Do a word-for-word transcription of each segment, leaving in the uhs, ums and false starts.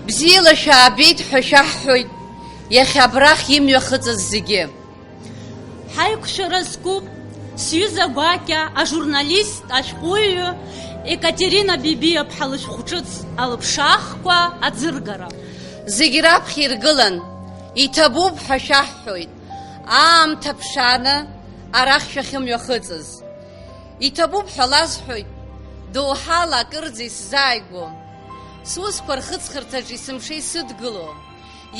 Бзиала шәаабеит ҳәа шәаҳҳәоит иахьа абрахь имҩахыҵыз зегьы. Ҳаиқәшәара зкуп сҩыза гәакьа, ажурналист, ашәҟәыҩҩы Екатерина Бибиаԥҳа лышәҟәҿыц алыԥшаахқәа аӡыргара. Зегь раԥхьа иргылан, иҭабуп ҳәа шәаҳҳәоит, аамҭа ԥшааны арахь шәахьымҩахыҵыз. Иҭабуп ҳәа ласҳәоит, доуҳала акырӡа исзааигәоу. Сусқәа рхыҵхырҭаҿы есымша исыдгыло,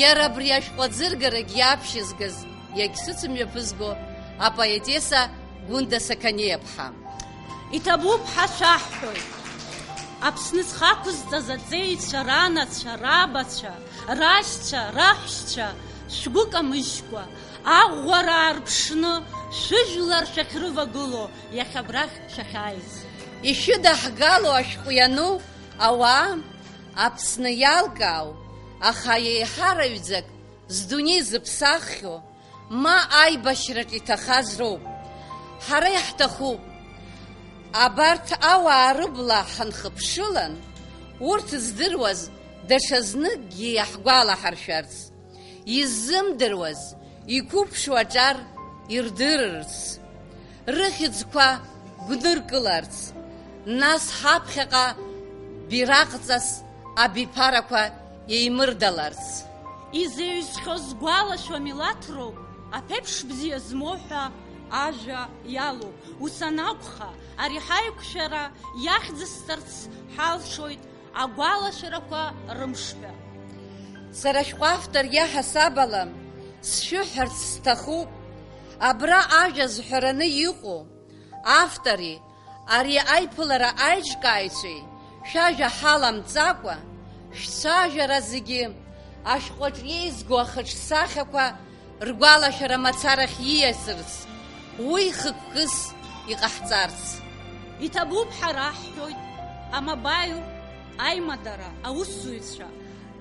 иара абри ашәҟәы аӡыргарагь иаԥшьызгаз, иагьсыцымҩаԥызго апоетесса Гәында Сақаниаԥҳа. Иҭабуп ҳәа шәаҳҳәоит. Аԥсны зхы ақәызҵаз аҵеицәа, ранацәа, рабацәа, рашьцәа, раҳәшьцәа, шәгәы камыжькәа, аӷәӷәара аарԥшны, шәыжәлар шәахьрывагыло, иахьа абрахь шәахьааиз. Ишәыдаҳгало ашәҟәы иану ауаа Аԥсны иалкаау, аха еиҳараҩӡак здунеи зыԥсаххьоу, ма аибашьраҿ иҭахаз роуп. Ҳара иаҳҭахуп. Абарҭ ауаа рыбла ҳанхыԥшылан, урҭ здыруаз даҽазныкгьы иаҳгәалаҳаршәарц. Иззымдыруаз, иқәыԥшу аҿар ирдырырц, рыхьӡқәа гәныркыларц, нас ҳаԥхьаҟа бираҟҵас абиԥарақәа еимырдаларц. Изеиҩсхьоу згәалашәо амилаҭ роуп, аԥеиԥш бзиа змоу ҳәа ажәа иалоуп. Ус анакәха, ари ҳаиқәшәара иахьӡысҵарц ҳалшоит агәалашәарақәа рымшҳәа. Сара шәҟәы автор иаҳасаб ала сшәыҳәарц сҭахуп, абра ажәа зҳәараны иҟоу автори ари аиԥылара аиҿкааҩцәеи шәажәа ҳаламҵакәа, шәцәажәара зегьы ашәҟәаҿ еизго ахаҿсахьақәа ргәалашәара мацарахь ииасырц, уи хықәкыс иҟаҳҵарц. Иҭабуп ҳәа раҳҳәоит амобаил аимадара аусзуҩцәа,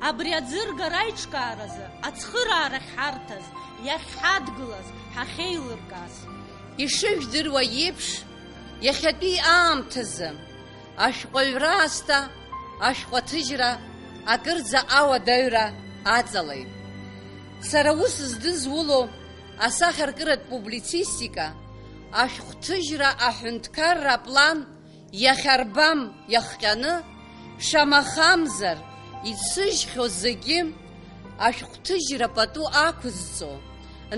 абри аӡыргара аиҿкааразы ацхыраара ахьҳарҭаз, иахьҳадгылаз, ҳахьеилыркааз. Ишыжәдыруа еиԥш, иахьатәи аамҭазы ашәҟәыҩра аасҭа ашәҟәаҭыжьра акырӡа ауадаҩра аҵалеит. Сара ус здызуло асахьаркыратә публицистика, ашәҟәҭыжьра аҳәынҭқарра аплан иахьарбам иахҟьаны, шамахамзар, ицыжьхьоу зегьы ашәҟәҭыжьра пату ақәызҵо,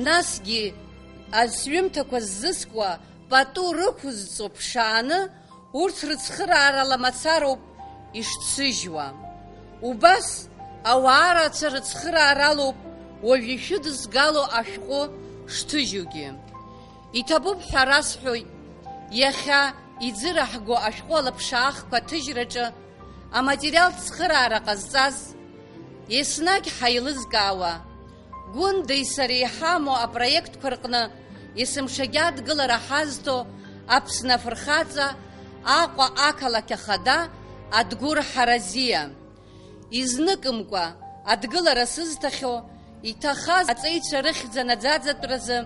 насгьы асҩымҭақәа ззыскуа пату рықәызҵо ԥшааны, урҭ рыцхыраарала мацароуп ишцыжьуа. Убас ауаа рацәа рыцхырааралоуп уажә ишәыдызгало ашәҟәы шҭыжьугьы. Иҭабуп ҳәа расҳәоит, иахьа иӡыраҳго ашәҟәы алаԥшаахқәа аҭыжьраҿы аматериалтә цхыраара ҟазҵаз, еснагь ҳаилызкаауа, Гәындеи сареи иҳамоу апроектқәа рҟны есымшагьы адгылара ҳазҭо Аԥсны афырхаҵа Аҟәа ақалақь ахада Адгәыр Ҳаразиа. Изныкымкәа адгылара сызҭахьоу, иҭахаз аҵеицәа рыхьӡ анаӡаӡатәразы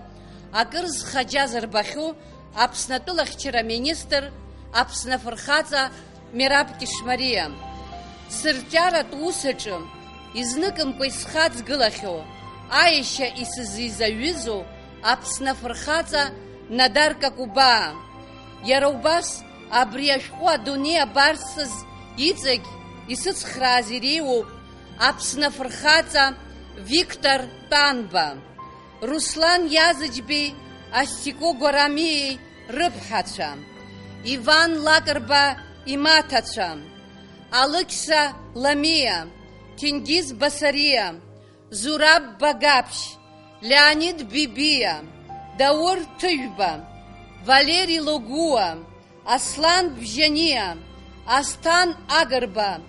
акыр зхаџьа зырбахьоу Аԥсны атәылахьчара аминистр Аԥсны афырхаҵа Мераб Кьышмариа. Сырҿиаратә ус аҿы изныкымкәа исхаҵгылахьоу, аешьа исызизаҩызоу Аԥсны афырхаҵа Надар Какубаа. Иара убас абри ашәҟәы адунеи абарҵаз иҵегь исыцхрааз иреиуоуп Аԥсны афырхаҵа Виктор Тәанба, Руслан Иазыџьбеи Астико Гәарамиеи рыԥҳацәа, Иван Лакрба имаҭацәа, Алықьса Ламиа, Ҭенгиз Басариа, Зураб Багаԥшь, Леонид Бибиа, Даур Ҭыжәба, Валери Логуа, Аслан Бжьаниа, Асҭан Агрба,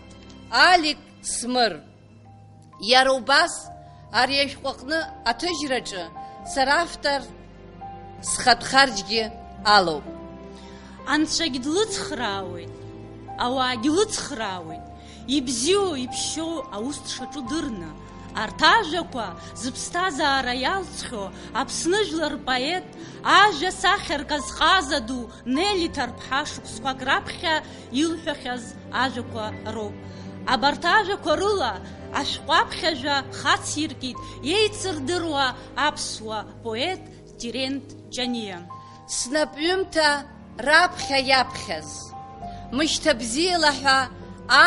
Алик Смыр. Иара убас ари ашәҟәы аҟны аҭыжьраҿы сара автор схатә харџьгьы алоуп. Анцәагь длыцхраауеит, ауаагьы лыцхраауеит, ибзиоу, иԥшьоу аус дшаҿу дырны. Арҭ ажәақәа зыԥсҭазаара иалҵхьоу Аԥсны жәлар рпоет, ажәа сахьаркыз ҟаза ду Нели Ҭарԥҳа шықәсқәак раԥхьа илҳәахьаз ажәақәа роуп. Абарҭ ажәақәа рыла ашәҟәаԥхьажәа хациркит еицырдыруа аԥсуа поет Терент Ҷаниа. Снапҩымҭа раԥхьа иаԥхьаз, мышьҭа бзиала ҳәа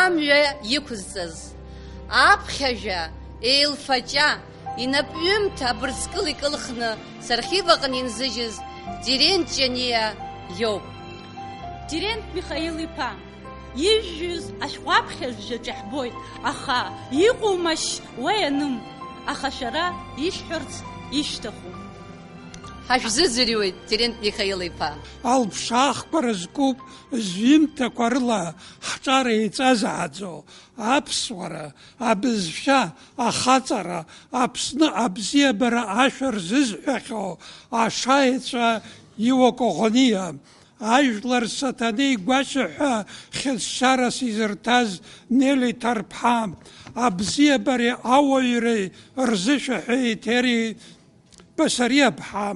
амҩа иқәызҵаз, аԥхьажәа еилфаҷа, инапҩымҭа абырскыл икылхны сархив аҟны инзыжьыз Терент Ҷаниа иоуп. Терент Михаил-иԥа, ижәҩыз ашәҟәаԥхьажәжәаҿ иаҳбоит, аха иҟоумашь уа ианым, аха шәара ишәҳәарц ишәҭаху? Ҳашәзыӡырҩуеит, Терент Михаил-иԥа. Алԥшаахқәа рызкуп зҩымҭақәа рыла ҳҿар еиҵазааӡо, аԥсуара, абызшәа, ахаҵара, Аԥсны абзиабара ашәа рзызҳәахьоу ашаеҵәа Иуа Коӷониа, ажәлар Саҭанеи Гәашьа ҳәа хьыӡшьарас изырҭаз Нели Ҭарԥҳа, абзиабареи ауаҩреи рзышәаҳәа Еҭери Басариаԥҳа,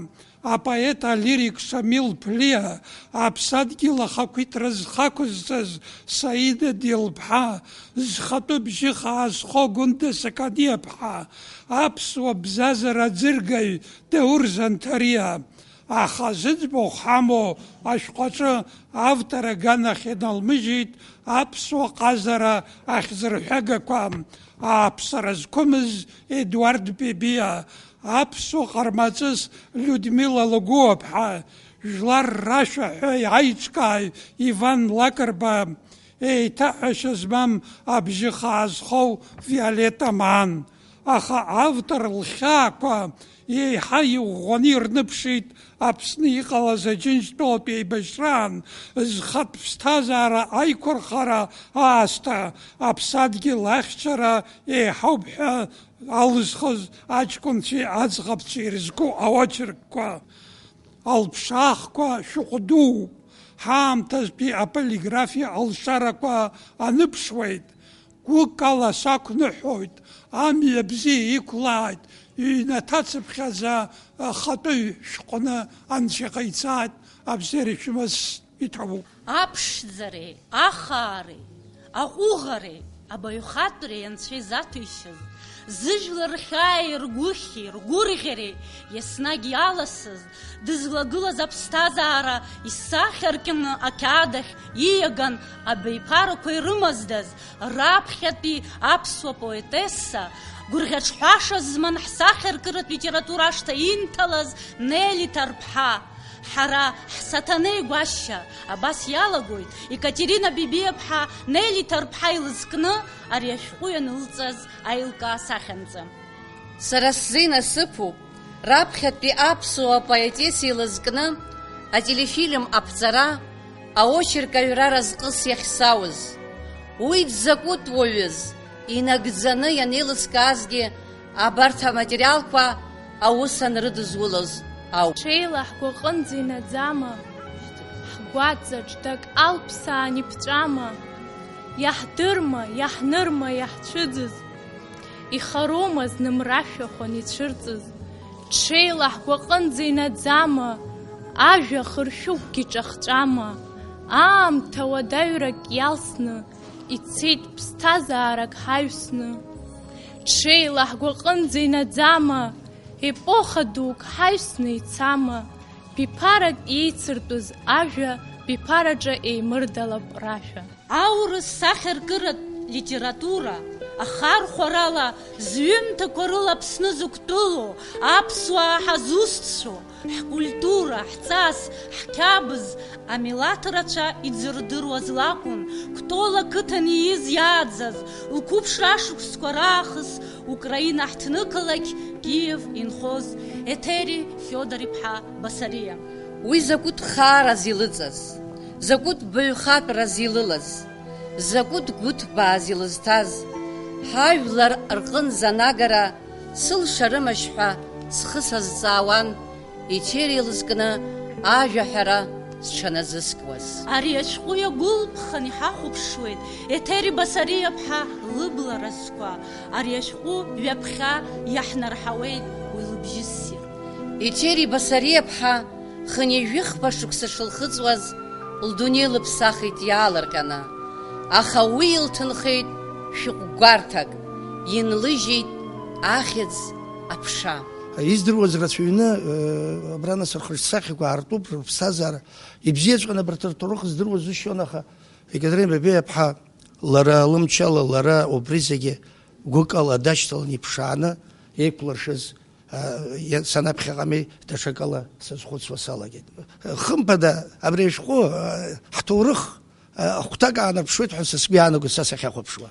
апоет алирик Шамил Ԥлиа, аԥсадгьыл ахақәиҭра зхақәызҵаз Саида Делԥҳа, зхатәы бжьы хаазхо Гәында Саканиаԥҳа, аԥсуа бзазара аӡыргаҩ Даур Занҭариа. Аха зыӡбахә ҳамоу ашәҟәаҿы автор аганахь иналмыжьит аԥсуа ҟазара ахьӡырҳәагақәа, ааԥсара зқәымыз Едуард Бебиа, аԥсуа ҟармаҵыс Людмила Лагәыуаԥҳа, жәлар рашәа ҳәа аиҿкааҩ Иван Лакрба, еиҭаҳәашьа змам абжьы хаазхоу Виолетта Маан. Аха автор лхьаақәа еиҳа иӷәӷәаны ирныԥшит Аԥсны иҟалаз Аџьынџьтәылатә еибашьраан зхатә ԥсҭазаара аиқәырхара аасҭа, аԥсадгьыл ахьчара еиҳауп ҳәа алызхыз аҷкәынцәеи аӡӷабцәеи ирызку аочеркқәа. Алԥшаахқәа шәҟә дууп, ҳаамҭазтәи аполиграфиа алшарақәа аныԥшуеит, гәык ала сақәныҳәоит, амҩа бзиа иқәлааит, ҩнаҭацыԥхьаӡа ахатәы шәҟәны анцәа иҟаиҵааит, абзиара шәымаз иҭабуп. Аԥшӡареи, ахаареи, аҟәыӷареи, абаҩхатәреи анцәа изаҭәеишьаз, зыжәлар рхьааи ргәыхьи ргәырӷьареи еснагь иаласыз, дызлагылаз аԥсҭазаара исахьаркны ақьаад ахь ииаган абаҩԥарақәа ирымаздаз, раԥхьатәи аԥсуа поетесса, гәырӷьаҿҳәаша зман ҳсахьаркыратә литература ашҭа инҭалаз Нели Ҭарԥҳа. Ҳара ҳсаҭанеи Гәашьа абас иалагоит, Екатерина Бебиаԥҳа Нели Ҭарԥҳа илызкны ари ашәҟәы ианылҵаз аилкаа сахьанӡа. Сара сзы инасыԥуп, раԥхьатәи аԥсуа поетесса илызкны ателефильм аԥҵара, аочерк аҩра разҟыс иахьсауз. Уи дзакәытә уаҩыз, инагӡаны ианеилыскаазгьы, абарҭ аматериалқәа аус анрыдызулоз ауп. Ҽеила ҳгәаҟынӡа инаӡама, ҳгәаҵаҿ дак алԥсаан иԥҵәама, иаҳдырма, иаҳнырма, иаҳцәыӡыз, ихароума зны мрашәахәан ицәырҵыз, ҽеила ҳгәаҟынӡа инаӡама, ажәа хыршәыгәгьы ҿахҵәама, аамҭа уадаҩрак иалсны, ицеит ԥсҭазаарак ҳаҩсны. Ҽеила ҳгәаҟынӡа инаӡама, епоха дук ҳаҩсны ицама, биԥарак иеицыртәыз ажәа, биԥараҿы еимырдалап рашәа. Аурыс сахьаркыратә литература ахархәарала зҩымҭақәа рыла Аԥсны зықәтәылоу аԥсуаа ҳазусҭцәоу, ҳкультура, ҳҵас, ҳқьабз, амилаҭ рацәа иӡырдыруаз лакәын Кәтол ақыҭан ииз иааӡаз, лқәыԥшра ашықәсқәа раахыс Украина ҳҭнықалақь Киев инхоз Еҭери Фиодор-иԥҳа Басариа. Уи закәытә хаараз илыҵаз, закәытә баҩхатәраз илылаз, закәытә гәыҭбааз илызҭаз, ҳажәлар рҟынӡа анагара сылшарымашь ҳәа схы сазҵаауан, Еҭери илызкны ажәа ҳәара сҽаназыскуаз. Ари ашәҟәы иагәылԥхан иҳахәаԥшуеит Еҭери Басариа-ԥҳа лыбла разқәа. Ари ашәҟәы ҩаԥхьа иаҳнарҳауеит уи лыбжьы ссир. Еҭери Басариа-ԥҳа хынҩажәи хԥа шықәса шылхыҵуаз, лдунеи лыԥсахит иаалырҟьаны, аха уи илҭынхеит Шәҟәгәарҭак инлыжьит ахьӡ аԥша. Издыруаз рацәаҩны, э, абра нас рхаҿсахьақәа аартуп, рыԥсҭазаара ибзиаҵәҟьаны абарҭ рҭоурых здыруаз џьысшьон, аха Екатерина Бебиа-ԥҳа лара лымчала, лара убри зегьы гәыкала дашьҭалан иԥшааны еиқәлыршаз, а, иа-, санаԥхьаҟами даҽакала сазхәыцуа салагеит. Хымԥада, абри ашәҟәы, а, ҳҭоурых, а, ахәҭак аанарԥшуеит ҳәа са сгәы иаанагоит, са сахьахәаԥшуа.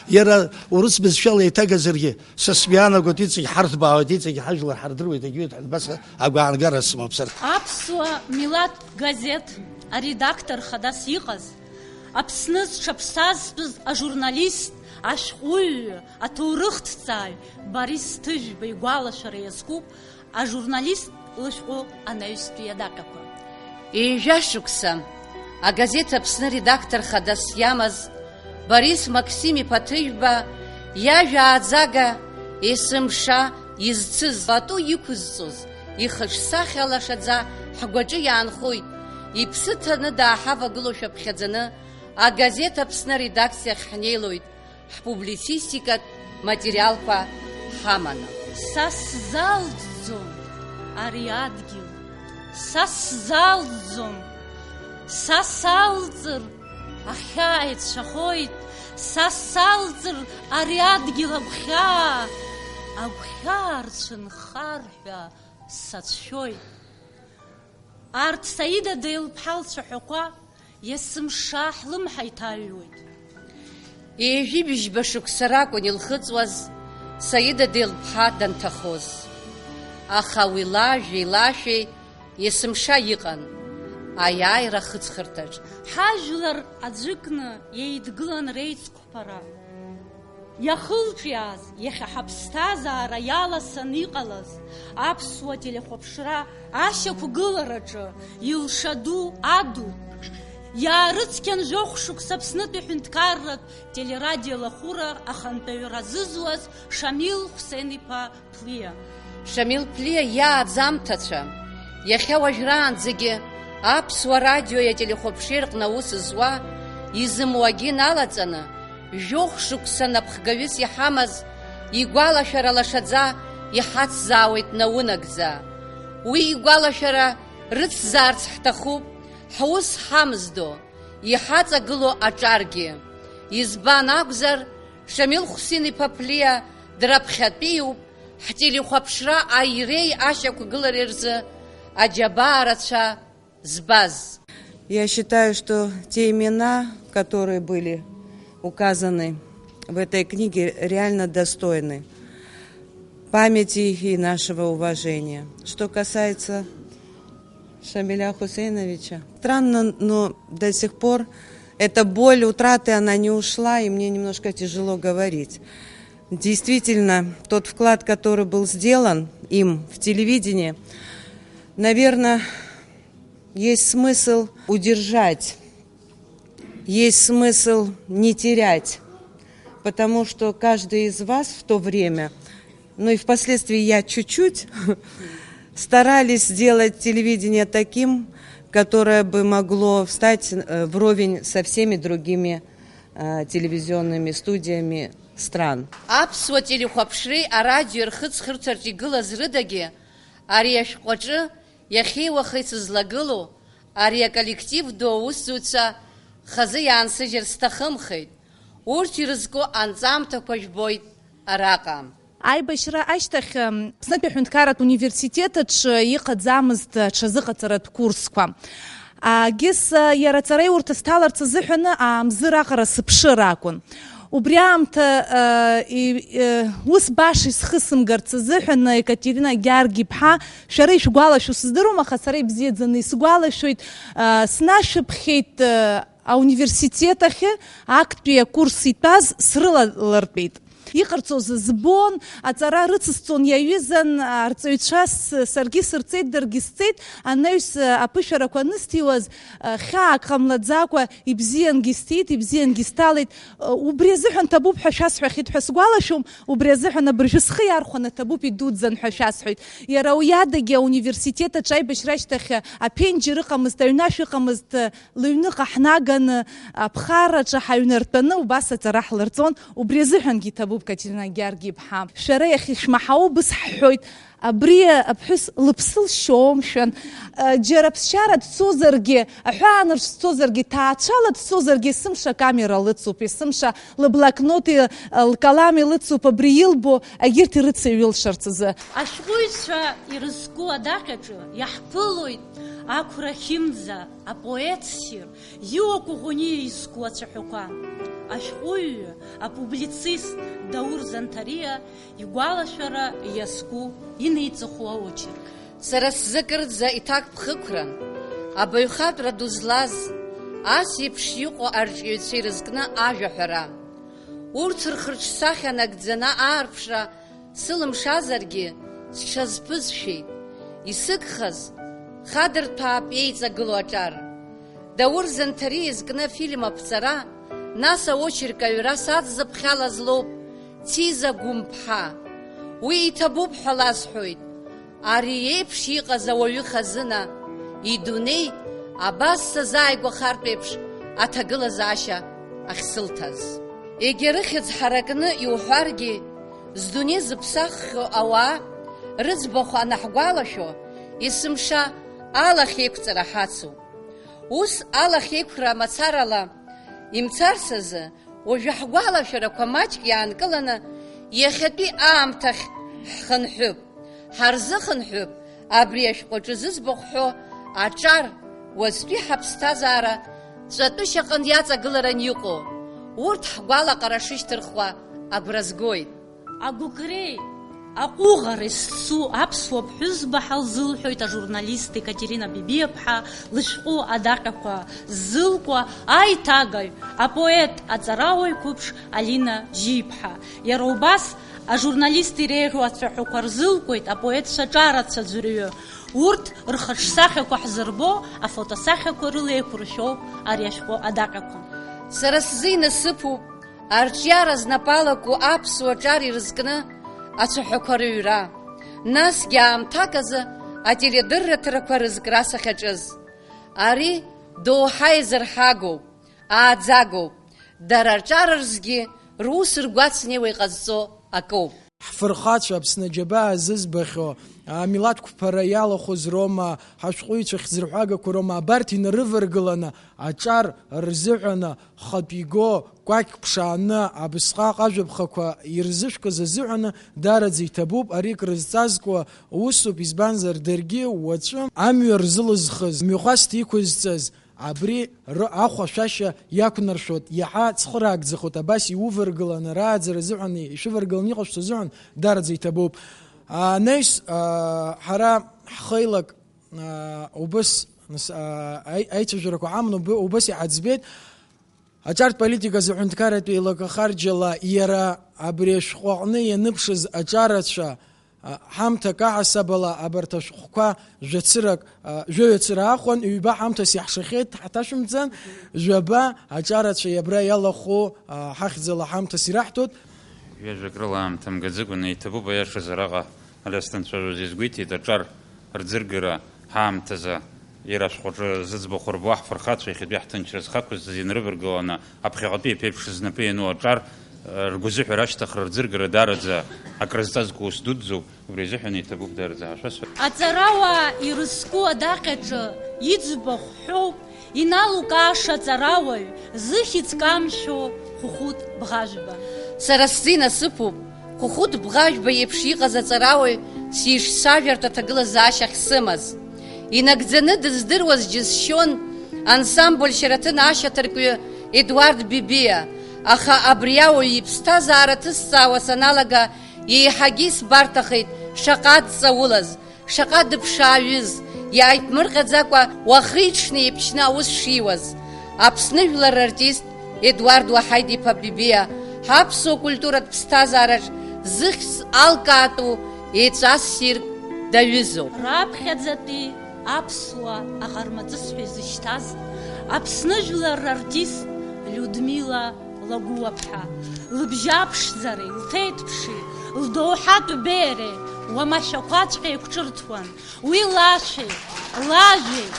Иара урыс бызшәала еиҭагазаргьы, са сгәы иаанагоит, иҵегь ҳарҭбаауеит, иҵегь ҳажәлар ҳардыруеит, егьиуеит ҳәа, убас агәаанагара сымоуп сарҭ. Аԥсуа милаҭтә газеҭ аредактор хадас иҟаз, Аԥсны зҽаԥсазтәыз ажурналист, ашәҟәыҩҩы, аҭоурыхҭҵааҩ Борис Ҭыжәба игәалашәара иазкуп ажурналист лышәҟәы анаҩстәи адаҟьақәа. Ҩажәа шықәса агазеҭ Аԥсны редактор хадас иамаз Борис Максим-иԥа Ҭыжәба иажәа ааӡага есымша изцыз, пату иқәызҵоз ихаҿсахьа лашаӡа ҳгәаҿы иаанхоит, иԥсы ҭаны дааҳавагылошәа ԥхьаӡаны агазеҭ Аԥсны аредакциахь ҳнеилоит, ҳпублицистикатә материалқәа ҳаманы. Са сзалҵӡом ари адгьыл, са сзалҵӡом, са салҵыр, ахьаа еицәахоит, са салҵыр, ари адгьыл агәхьаа, агәхьаа рцәынхар ҳәа сацәшәоит. Арҭ Саида Деилԥҳа лцәаҳәақәа есымша ҳлымҳа иҭаҩуеит. Ҩажәи бжьба шықәса ракәын илхыҵуаз Саида Деилԥҳа данҭахоз. Аха уи лажәеи лашәеи есымша иҟан аиааира ахыҵхырҭаҿ. Ҳажәлар аӡәыкны еидгылан реицқәа. Ԥара. Иахылҿиааз, иахьа ҳаԥсҭазаара иаласаны иҟалаз аԥсуа телехәаԥшра ашьақәгылараҿы илша ду аду, иаарыцқьан жәохә шықәса Аԥснытәи ҳәынҭқарратә телерадиолахәыра ахантәаҩра зызуаз Шамил Хәсен-иԥа Ԥлиа. Шамил Ԥлиа иааӡамҭацәа, иахьа уажәраанӡагьы аԥсуа радиои ателехәаԥшреи рҟны аус зуа, изымуагьы налаҵаны, жәохә шықәса напхгаҩыс иҳамаз игәалашәара лашаӡа иҳацзаауеит наунагӡа. Уи игәалашәара рыцзаарц ҳҭахуп, ҳус ҳамздо, иҳаҵагылоу аҿаргьы. Избан акәзар, Шамил Хәсин-иԥа Ԥлиа драԥхьатәиуп, ҳтелехәаԥшра аиреи ашьақәгылареи рзы аџьабаа рацәа збаз. Я считаю, что те имена, которые были указаны в этой книге, реально достойны памяти и нашего уважения. Что касается Шамиля Хусейновича, странно, но до сих пор эта боль утраты, она не ушла, и мне немножко тяжело говорить. Действительно, тот вклад, который был сделан им в телевидение, наверное, есть смысл удержать, есть смысл не терять, потому что каждый из вас в то время, ну и впоследствии я чуть-чуть, старались сделать телевидение таким, которое бы могло встать, э, вровень со всеми другими, э, телевизионными студиями стран. Аԥсуа телехәаԥшреи арадиои рхыҵхырҭаҿ игылаз рыдагьы ари ашәҟәаҿы иахьеи уахеи сызлагылоу ари аколлектив ду аусзуҩцәа хазы иаансыжьыр сҭахымхеит. Урҭ ирызку анҵамҭақәа жәбоит араҟа. Аибашьра ашьҭахь, м, Аԥснытәи аҳәынҭқарратә университет аҿы иҟаӡамызт аҽазыҟаҵаратә курсқәа. Агьыс, а, иара аҵараиурҭа сҭаларц азыҳәаны аамзыр аҟара сыԥшыр акәын. Убри аамҭа, а, и-, э, ус баша исхысымгарц азыҳәан Екатерина Гьаргь-иԥҳа, шәара ишәгәалашәо сыздыруам, аха сара ибзиаӡаны исгәалашәоит, а, снашәыԥхьеит, а, ауниверситет ахьы актәи акурс итәаз срылалыртәеит. Иҟарҵоз збон, аҵара рыцысҵон, иаҩызан, арҵаҩцәа с-, саргьы сырҵеит, даргьы сҵеит, анаҩс, аԥышәарақәа анысҭиуаз, хьаак ҟамлаӡакәа ибзиангьы сҭиит, ибзиангьы сҭалеит. Убри азыҳәан ҭабуп ҳәа шәасҳәахьеит ҳәа сгәалашәом, убри азыҳәан абыржәы схы иархәаны ҭабуп, идуӡӡан ҳәа шәасҳәоит. Иара уи адагьы ауниверситет аҿы аибашьра ашьҭахь аԥенџьыр ыҟамызт, аҩнашә ыҟамызт, лыҩныҟа ҳнаганы, аԥхарраҿы ҳаҩнартәаны убас аҵара ҳлырҵон, убри азыҳәангьы иҭабуп, Катерина Георги-иԥҳа. Шәара иахьышәмаҳау бысҳәоит, абри аԥҳәыс лыԥсы лшьом, мшәан, џьара ԥсшьара дцозаргьы, аҳәаанырцә дцозаргьы, ҭаацәала дцозаргьы, есымша акамера лыцуп, есымша лыблокноти лкалами лыцуп, абри илбо, егьырҭ ирыцеиҩылшарц азы. Ашәҟәыҩҩцәа ирызку адаҟьаҿы иаҳԥылоит ақәра хьымӡа, апоет ссир, Иуа Коӷониа изку ацәаҳәақәа. Ашәҟәыҩҩы, апублицист Даур Занҭариа игәалашәара иазку, инеиҵыху аочерк. Сара сзы кырӡа иҭакԥхықәран, абаҩхатәра ду злаз, ас еиԥш иҟоу арҿиаҩцәа ирызкны ажәаҳәара. Урҭ рхырҿсахьа нагӡаны аарԥшра сылымшазаргьы, сҽазԥызшәеит. Исыгхаз, хадырҭәаап еиҵагылоу аҿар. Даур Занҭариа изкны афильм аԥҵара, нас аочерк аҩра саҵзыԥхьалаз лоуп Циза Гәымԥҳа. Уи иҭабуп ҳәа ласҳәоит. Ари еиԥш иҟаз ауаҩы хазына, идунеи абас сазааигәахартә еиԥш аҭагылазаашьа ахьсылҭаз. Егьа рыхьӡ ҳаракны иуҳәаргьы, здунеи зыԥсаххьоу ауаа рыӡбахә анаҳгәалашәо, есымша алахьеиқәҵара ҳацуп. Ус алахьеиқәра мацарала имцарц азы, уажәы ҳгәалашәарақәа маҷк иаанкыланы, иахьатәи аамҭахь ҳхынҳәып. Ҳарзыхынҳәып абри ашәҟәаҿы зыӡбахә ҳәо аҿар, уаҵәтәи ҳаԥсҭазаара ҵәатәышьаҟынтә иаҵагыларан иҟоу. Урҭ ҳгәалаҟара шышьҭырхуа агәра згоит. Агәыкреи аҟәыӷареи зцу аԥсуа ԥҳәызба ҳәа лзылҳәоит ажурналист Екатерина Бибиаԥҳа лышәҟәы адаҟьақәа ззылкуа аиҭагаҩ, апоет, аҵарауаҩ қәыԥш Алина Жьиԥҳа. Иара убас ажурналист иреиӷьу ацәаҳәақәа рзылкуеит апоетцәа ҿарацәа ӡәырҩы. Урҭ рхаҿсахьақәа ҳзырбо афотосахьақәа рыла еиқәыршәоуп ари ашәҟәы адаҟьақәа. Сара сзы инасыԥуп арҿиара знапы алаку аԥсуа ҿар ирызкны ацәаҳәақәа рыҩра, насгьы аамҭак азы ателедырраҭарақәа рызкра сахьаҿыз. Ари доуҳа еизырҳагоуп, ааӡагоуп, дара рҿар рзгьы рус ргәаҵанеиуа иҟазҵо акоуп. Ҳфырхацәа, Аԥсны аџьабаа зызбахьоу, амилаҭ қәԥара иалахәыз роума, ҳашәҟәыҩҩцәа хьӡырҳәагақәа роума, абарҭ инарываргыланы аҿар рзыҳәаны хатә иго кәакьк ԥшааны абысҟак ажәаԥхақәа ирзышәкыз азыҳәаны дараӡа иҭабуп, ари крызҵазкуа усуп, избанзар, даргьы уаҵәы амҩа рзылызхыз, мҩахәасҭа иқәызҵаз, абри ры-, ахәашәашьа иақәнаршәоит, иаҳа цхыраагӡахоит, абас иуваргыланы, рааӡара азыҳәан, ишәываргыланы иҟашәҵо азыҳәан дараӡа иҭабуп. Анаҩс, аа, ҳара ҳхеилак, аа, убыс, нас, аа, аи-, аицәажәарақәа ҳаман уб-, убыс иҳаӡбеит. Аҿартә политика азы аҳәынҭқарратә еилакахарџьала иара абри ашәҟәы аҟны ианыԥшыз аҿарацәа, а, ҳамҭак аҳасабала абарҭ ашәҟәқәа жәацырак, а, жәаҩа цыра аахәан, ҩба ҳамҭас иаҳшахьеит, ҳаҭашәымҵан, жәаба аҿарацәа иабра иалахәу, а, ҳахьӡала ҳамҭас ираҳҭоит. Ҩажәак рыла аамҭа мгаӡакәаны иҭабуп, аиашазы араҟа Алиас данцәажәоз изгәеиҭеит, аҿар рӡыргара ҳаамҭазы иара ашәҟәаҿы зыӡбахә рбо ҳфырхацәа иахьатәи ҳҭынчра зхақәызҵаз инарываргыланы, аԥхьаҟатәи аԥеиԥш знапы иану аҿар, э, ргәазыҳәара ашьҭыхра рӡыргара даараӡа акрызҵазкуа ус дуӡӡоуп, убри азыҳәан иҭабуп даараӡа ҳәа шәасҳәап. Аҵарауаа ирызку адаҟьаҿы иӡбахә ҳәоуп, иналукааша аҵарауаҩ, зыхьӡ камшәо Хәыхәыт Бӷажәба. Сара сзы инасыԥуп, Хәыхәыт Бӷажәба иеиԥш иҟаз аҵарауаҩ сишцәажәартә аҭагылазаашьа ахьсымаз. Инагӡаны дыздыруаз џьысшьон ансамбль Шьараҭын ашьаҭаркҩы Едуард Бибиа, аха абри ауаҩ иԥсҭазаара ҭысҵаауа саналага, еиҳагьы исбарҭахеит шаҟа дҵаулаз, шаҟа дыԥшааҩыз, иааиԥмырҟьаӡакәа уахи-ҽни еиԥшьны аус шиуаз. Аԥсны жәлар рартист Едуард Уаҳаид-иԥа Бибиа Ҳаԥсуа культуратә ԥсҭазаараҿ зыхьӡ алкаатәу еҵәа ссирк даҩызоуп. Раԥхьаӡатәи аԥсуа аҟармаҵыс ҳәа изышьҭаз Аԥсны жәлар рартист Людмила Лагәуаԥҳа, лыбжьаԥшӡареи, лҭеиҭԥши, лдоуҳатә беиареи уамашәақәаҵәҟьа еиқәҿырҭуан. Уи лашәеи, лажәеи,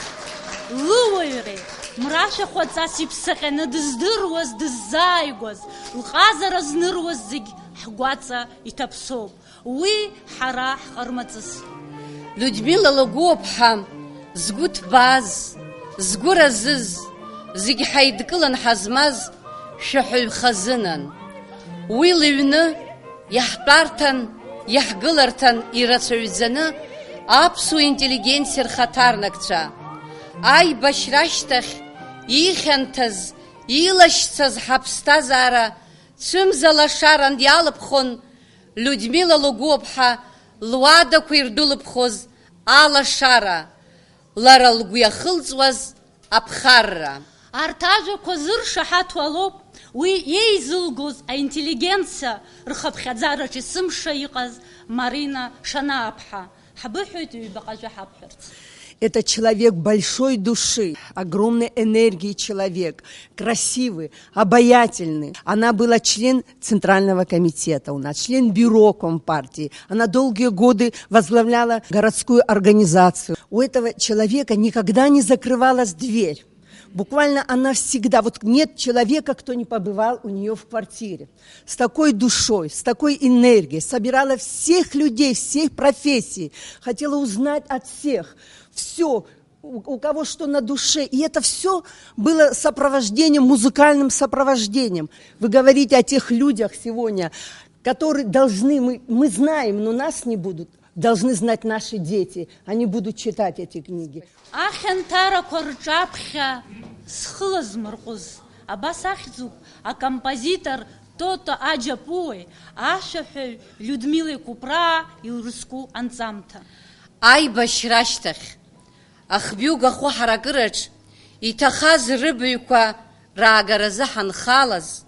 лыуаҩреи, мрашәахәаҵас иԥсаҟьаны дыздыруаз, дыззааигәаз, лҟазара зныруаз зегь ҳгәаҵа иҭаԥсоуп. Уи ҳара ҳҟармаҵыс. Людмила Лагәуаԥҳа, згәы ҭбааз, згәы разыз, зегь ҳаидкылан ҳазмаз шәаҳәаҩ хазынан. Уи лыҩны иаҳтәарҭан, иаҳгыларҭан ирацәаҩӡаны аԥсуа интеллигенциа рхаҭарнакцәа, аибашьра ашьҭахь иихьанҭаз, илашьцаз ҳаԥсҭазаара цәымза лашаран иалыԥхон Людмила Лагәуаԥҳа луадақәа ирдәылыԥхоз алашара, лара лгәы иахылҵуаз аԥхарра. Арҭ ажәақәа зыршаҳаҭу алоуп уи еизылгоз аинтеллигенциа рхыԥхьаӡараҿ есымша иҟаз Марина Шанааԥҳа. Ҳбыҳәоит ҩбаҟа жәа ҳабҳәарц. Это человек большой души, огромной энергии человек, красивый, обаятельный. Она была член Центрального комитета у нас, член бюро Компартии. Она долгие годы возглавляла городскую организацию. У этого человека никогда не закрывалась дверь. Буквально она всегда, вот нет человека, кто не побывал у неё в квартире. С такой душой, с такой энергией, собирала всех людей, всех профессий, хотела узнать от всех всё, у, у кого что на душе. И это всё было сопровождением, музыкальным сопровождением. Вы говорите о тех людях сегодня, которые должны, мы, мы знаем, но нас не будут, должны знать наши дети, они будут читать эти книги. Ахьанҭарақәа рҿаԥхьа зхы лазмырҟәыз, абас ахьӡуп акомпозитор Тото Аџьапуеи ашәаҳәаҩ Людмилеи Кәыԥраа илрызку анҵамҭа. Аибашьра ашьҭахь, ахбҩыга ахәы ҳаракыраҿ иҭахаз рыбаҩқәа раагаразы ҳанхалаз,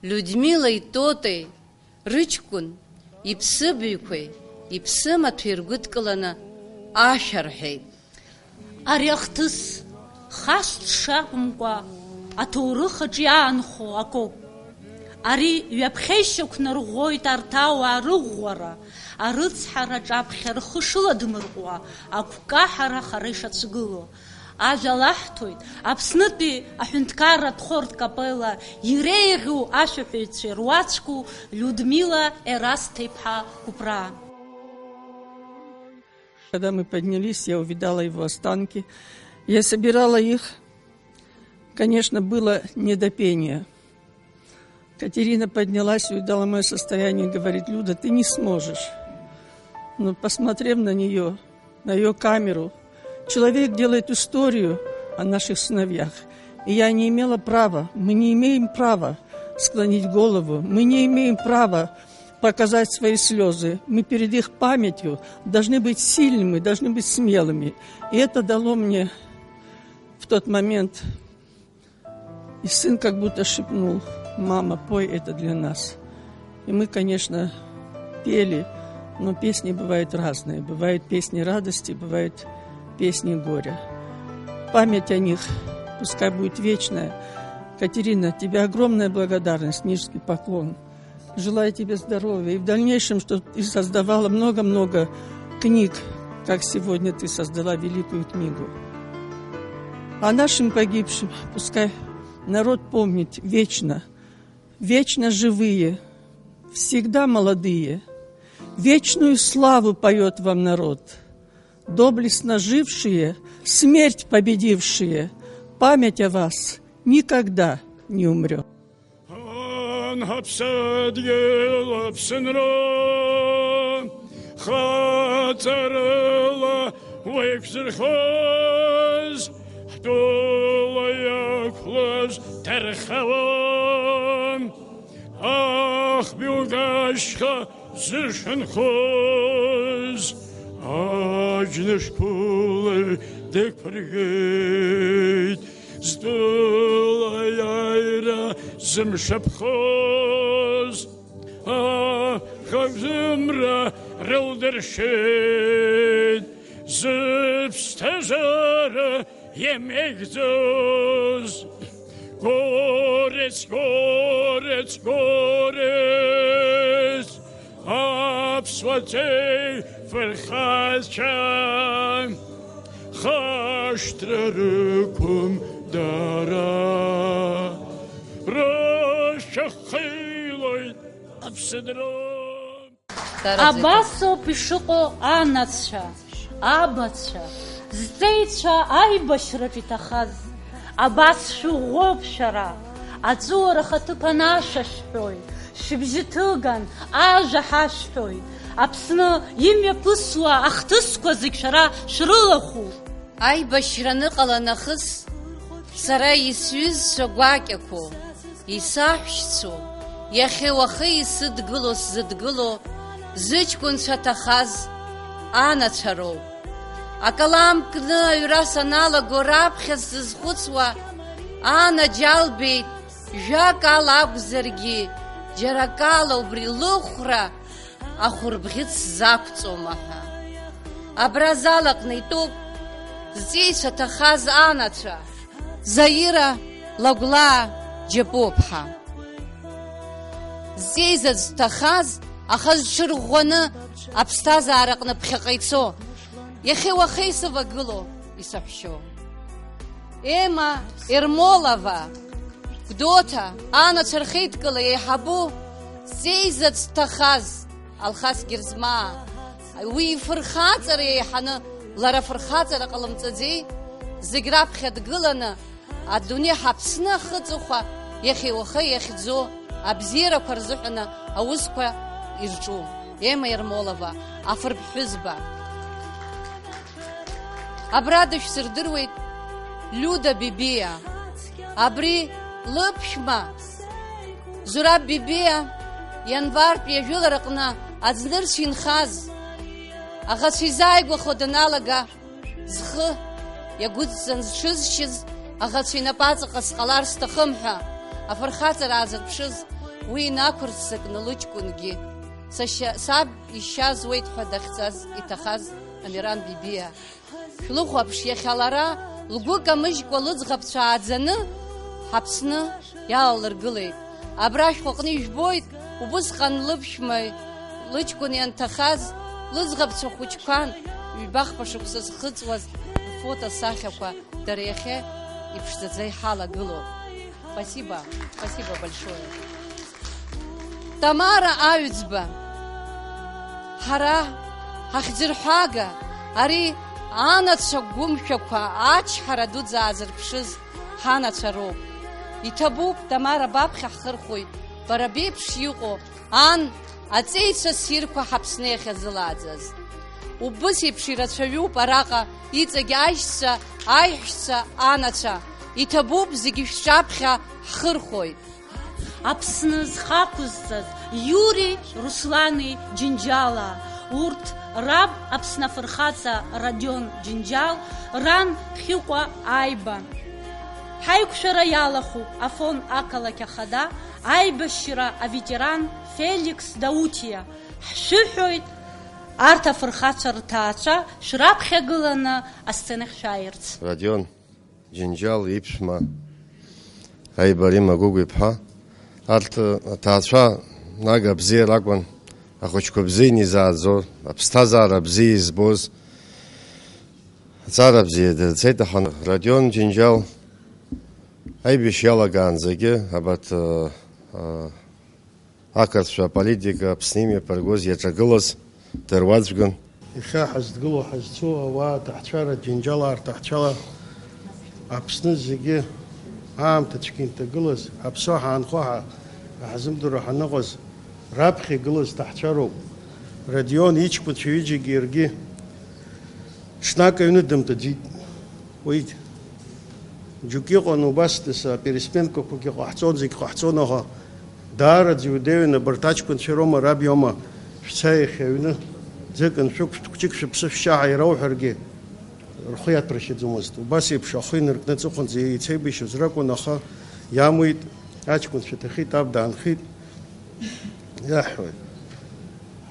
Людмилеи Тотеи рыҷкәын иԥсыбаҩқәеи иԥсымаҭәеи ргәыдкыланы ашәа рҳәеит. Ари ахҭыс хасҵәша акәымкәа, аҭоурых аҿы иаанхо акоуп. Ари ҩаԥхьа ишьақәнарӷәӷәоит арҭ ауаа рыӷәӷәара, арыцҳара аҿаԥхьа рхы шыладмырҟәуа, агәкаҳара хара ишацәгыло. Ажәа лаҳҭоит Аԥснытәи аҳәынҭқарратә хортә капелла иреиӷьу ашәаҳәаҩцәеи руаӡәку Людмила Ерасҭа-иԥҳа Кәыԥраа. Когда мы поднялись, я увидала его останки. Я собирала их. Конечно, было не до пения. Катерина поднялась, увидала моё состояние, говорит: «Люда, ты не сможешь». Но, посмотрев на неё, на её камеру, человек делает историю о наших сыновьях. И я не имела права, мы не имеем права склонить голову, мы не имеем права показать свои слёзы. Мы перед их памятью должны быть сильными, должны быть смелыми. И это дало мне в тот момент И сын как будто шепнул: «Мама, пой это для нас». И мы, конечно, пели, но песни бывают разные. Бывают песни радости, бывают песни горя. Память о них пускай будет вечная. Катерина, тебе огромная благодарность, низкий поклон. Желаю тебе здоровья и в дальнейшем, чтоб ты создавала много-много книг, как сегодня ты создала великую книгу. А нашим погибшим пускай народ помнит вечно, вечно живые, всегда молодые, вечную славу поёт вам народ. Доблестно жившие, смерть победившие, память о вас никогда не умрёт. Ан ҳаԥсадгьыл Аԥсынра хаҵарыла уеиқәзырхоз, ҳтәыла иақәлаз дырхауан. Ахбҩыга ашьха зышәынхоз аџьныш-ԥулаҩ дықәыргеит. Зтәыла аиааира Зымшаԥхоз ахәажәымра рылдыршеит, зыԥсҭазаара иамеигӡоз. Горец, горец, горец, аԥсуа ҵеи фырхацәа, хашҭра рықәым дара, рышәа хилоит аԥсынра. Абасоуп ишыҟоу анацәа, абацәа, зҵеицәа аибашьраҿ иҭахаз. Абас шәыӷәӷәоуп шәара, аҵәыуара хаҭыԥан ашәа шәҳәоит, шәыбжьы ҭыган ажәа ҳашәҳәоит. Аԥсны имҩаԥысуа ахҭысқәа зегь шәара шәрылахәуп. Аибашьра аныҟала нахыс, сара исҩызцәа гәакьақәоу, исаҳәшьцәоу, иахьа-уахеи исыдгыло-сзыдгыло зыҷкәынцәа ҭахаз анацәа роуп. Акалам кны аҩра саналаго, раԥхьа сзызхәыцуа анаџьалбеит, жәак ала акәзаргьы, џьара акала убри лыхәра ахәырбӷьыц сзақәҵома ҳәа. Абра азал аҟны итәоуп зҵеицәа ҭахаз анацәа. Заира Лагәлаа Џьапуаԥҳа. Зҵеи заҵә дҭахаз, аха зҽырӷәӷәаны аԥсҭазаараҟны ԥхьаҟа ицо, иахьа-уахеи сывагылоу исаҳәшьоу. Ема Ермолова, Гәдоуҭа анацәа рхеидкыла еиҳабу, зҵеи заҵә дҭахаз Алхас Герзмаа, уи ифырхаҵара еиҳаны, лара фырхаҵара ҟалымҵаӡеи, зегь раԥхьа дгыланы, адунеи ҳаԥсны ахыҵыхәа иахьеи-уахеи иахьӡо абзиарақәа рзыҳәаны аусқәа ирҿу. Ема Ермолова, афырԥҳәызба. Абра дышәсырдыруеит Лиуда Бибиа. Абри лыԥшәма Зураб Бибиа ианвартә иажәылараҟны аӡнырцә инхаз, аӷацәа изааигәахо даналага, зхы иагәыдҵан зҽызшьыз аӷацәа инапаҵаҟа сҟалар сҭахым ҳәа, афырхаҵара аазырԥшыз, уи инақәырццакны лыҷкәынгьы, сашьа, саб ишьа зуеит ҳәа дахьӡаз иҭахаз Амиран Бибиа. Шәлыхәаԥш, иахьа лара лгәы камыжькәа лыӡӷабцәа ааӡаны ҳаԥсны иалалыргылеит. Абра шәҟәаҟны ижәбоит, убысҟан лыԥшәма лыҷкәын ианҭахаз, лыӡӷабцәа хәыҷқәан ҩбахԥа шықәса зхыҵуаз рфото сахьақәа дара иахьа иԥшӡаӡа иҳалагылоуп. Спасибо, спасибо большое. Тамара Аҩӡба, ҳара ҳахьӡырҳәага, ари анацәа гәымшәақәа ачҳара дуӡӡа аазырԥшыз ҳанацәа роуп. Иҭабуп, Тамара, баԥхьа ҳхырхәоит, бара беиԥш иҟоу ан аҵеицәа ссирқәа ҳаԥсны иахьазылааӡаз. Убыс еиԥш ирацәаҩуп араҟа иҵегь аишьцәа, аиҳәшьцәа, анацәа. Иҭабуп, зегьы шәҿаԥхьа ҳхырхәоит. Аԥсны зхы ақәызҵаз Иури Руслани Џьынџьала, урҭ раб Аԥсны афырхаҵа Родион Џьынџьал, ран Хьыкәа Аиба. Ҳаиқәшәара иалахәуп Афон ақалақь ахада аибашьра аветеран Феликс Даутиа. Ҳшәыҳәоит арҭ афырхацәа рҭаацәа шәраԥхьагыланы асценахь шәааирц. Родион Џьынџьал иԥшәма Аиба Римма Гәыгә-иԥҳа, арҭ аҭаацәа нага бзиа ракәын, ахәыҷқәа бзиа инеизааӡо, аԥсҭазаара бзиа избоз, аҵара бзиа дырцеит, аха Родион Џьынџьал аибашьра иалагаанӡагьы абарҭ, а, а, ақырҭцәа аполитика Аԥсны имҩаԥыргоз иаҿагылаз дыруаӡәкын. Иахьа ҳазҭгылоу ҳазцу ауаа аҭаҳцәара, Џьынџьалаа рҭаҳцәала Аԥсны зегьы аамҭа цәгьа инҭагылаз, аԥсуа ҳаанхо ҳа-, ҳаҳзымдыруа ҳаныҟаз, раԥхьа игылаз ҭаҳцәароуп. Родион иҷкәынцәа ҩыџьагьы иаргьы Ҽнак аҩны дымтәаӡеит. Уи џьоук иҟан убас, нас апересменкақәагьы ҟаҳҵон, зегь ҟаҳҵон, аха даараӡа иудеиуан, абарҭ аҷкәынцәа роума, раб иоума, шәца иахьа аҩны ӡык аншәықәшәт, хәҷык шәыԥсы шәшьа ҳәа ирауҳәаргьы, рхы иаҭәаршьаӡомызт. Убас еиԥш ахы инаркны аҵыхәанӡа еицеибашьуаз ракәын, аха иамуит. Аҷкәынцәа ҭахеит, аб даанхеит, иаҳҳәоит.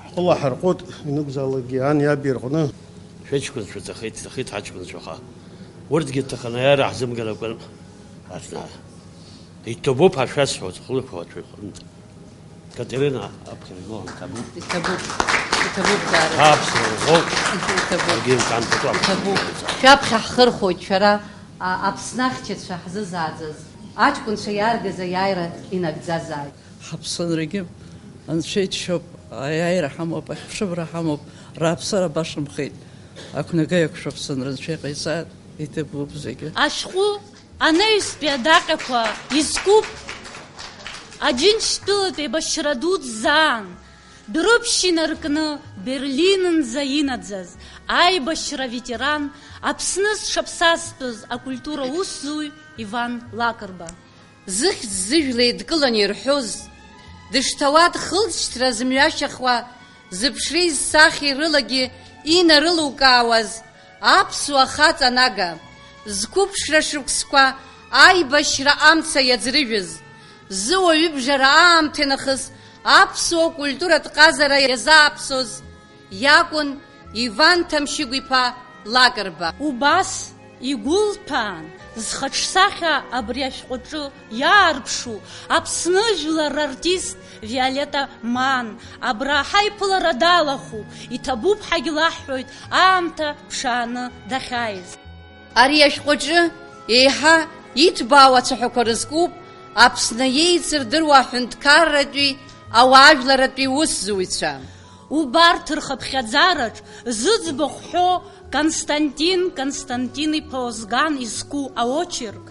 Ҳхәыла ҳарҟәыт, ианакәзаалакгьы ан иаби рҟны. Шәыҷкәынцәа ҭахеит, ҭахеит ҳаҷкәынцәа, аха урҭгьы ҭаханы аиааира ҳзымгар акәын. Аӡна. Иҭабуп ҳәа шәасҳәоит, хәылқәа аҿы иҟынтә. Катерина аԥхьара игылан, иҭабуп. Иҭабуп, иҭабуп, дара. Аԥсуара ӷәӷәоуп. Иҭабуп. Аргьы имкаамҭақәа. Иҭабуп. Шәаԥхьа ҳхырхәоит шәара, а, Аԥсны ахьчацәа ҳзызааӡаз, аҷкәынцәа иааргаз аиааира инагӡазааит. Ҳаԥсынрагьы Анцәа иџьшьоуп, аиааира ҳамоуп, ахьԥшымра ҳамоуп, рааԥсара башамхеит. Ақәнагеи ақәшәаԥсынра Анцәа иҟаиҵааит, иҭабуп зегьы. Ашәҟәы анаҩстәи адаҟьақәа изкуп Аџьынџьтәылатә еибашьра дуӡӡа аан, дәрыԥшь инаркны Берлинынӡа инаӡаз аибашьра ветеран, Аԥсны зҽаԥсазтәыз акультура усзуҩ Иван Лакрба. Зыхьӡ зыжәла еидкыланы ирҳәоз, дышҭауа дхылҵшьҭра зымҩашьахуа, зыԥшреи зсахьеи рылагьы инарылукаауаз аԥсуа хаҵа нага, зқәыԥшра шықәсқәа аибашьра амца иаӡрыжәыз, зыуаҩыбжара аамҭа нахыс аԥсуа культуратә ҟазара иазааԥсоз иакәын Иван Ҭамшьыгә-иԥа Лакрба. Убас игәылҭәаан, зхаҿсахьа абри ашәҟәаҿы иаарԥшу Аԥсны жәлар рартист Виолетта Маан абра ҳаиԥылара далахәуп, иҭабуп ҳәагьы лаҳҳәоит, аамҭа ԥшааны дахьааиз. Ари ашәҟәаҿы еиҳа иҭбаау ацәаҳәақәа рызкуп Аԥсны иеицырдыруа аҳәынҭқарратәи ауаажәларратәи усзуҩцәа. Убарҭ рхыԥхьаӡараҿ зыӡбахә ҳәоу Константин Константин-иԥа Озган изку аочерк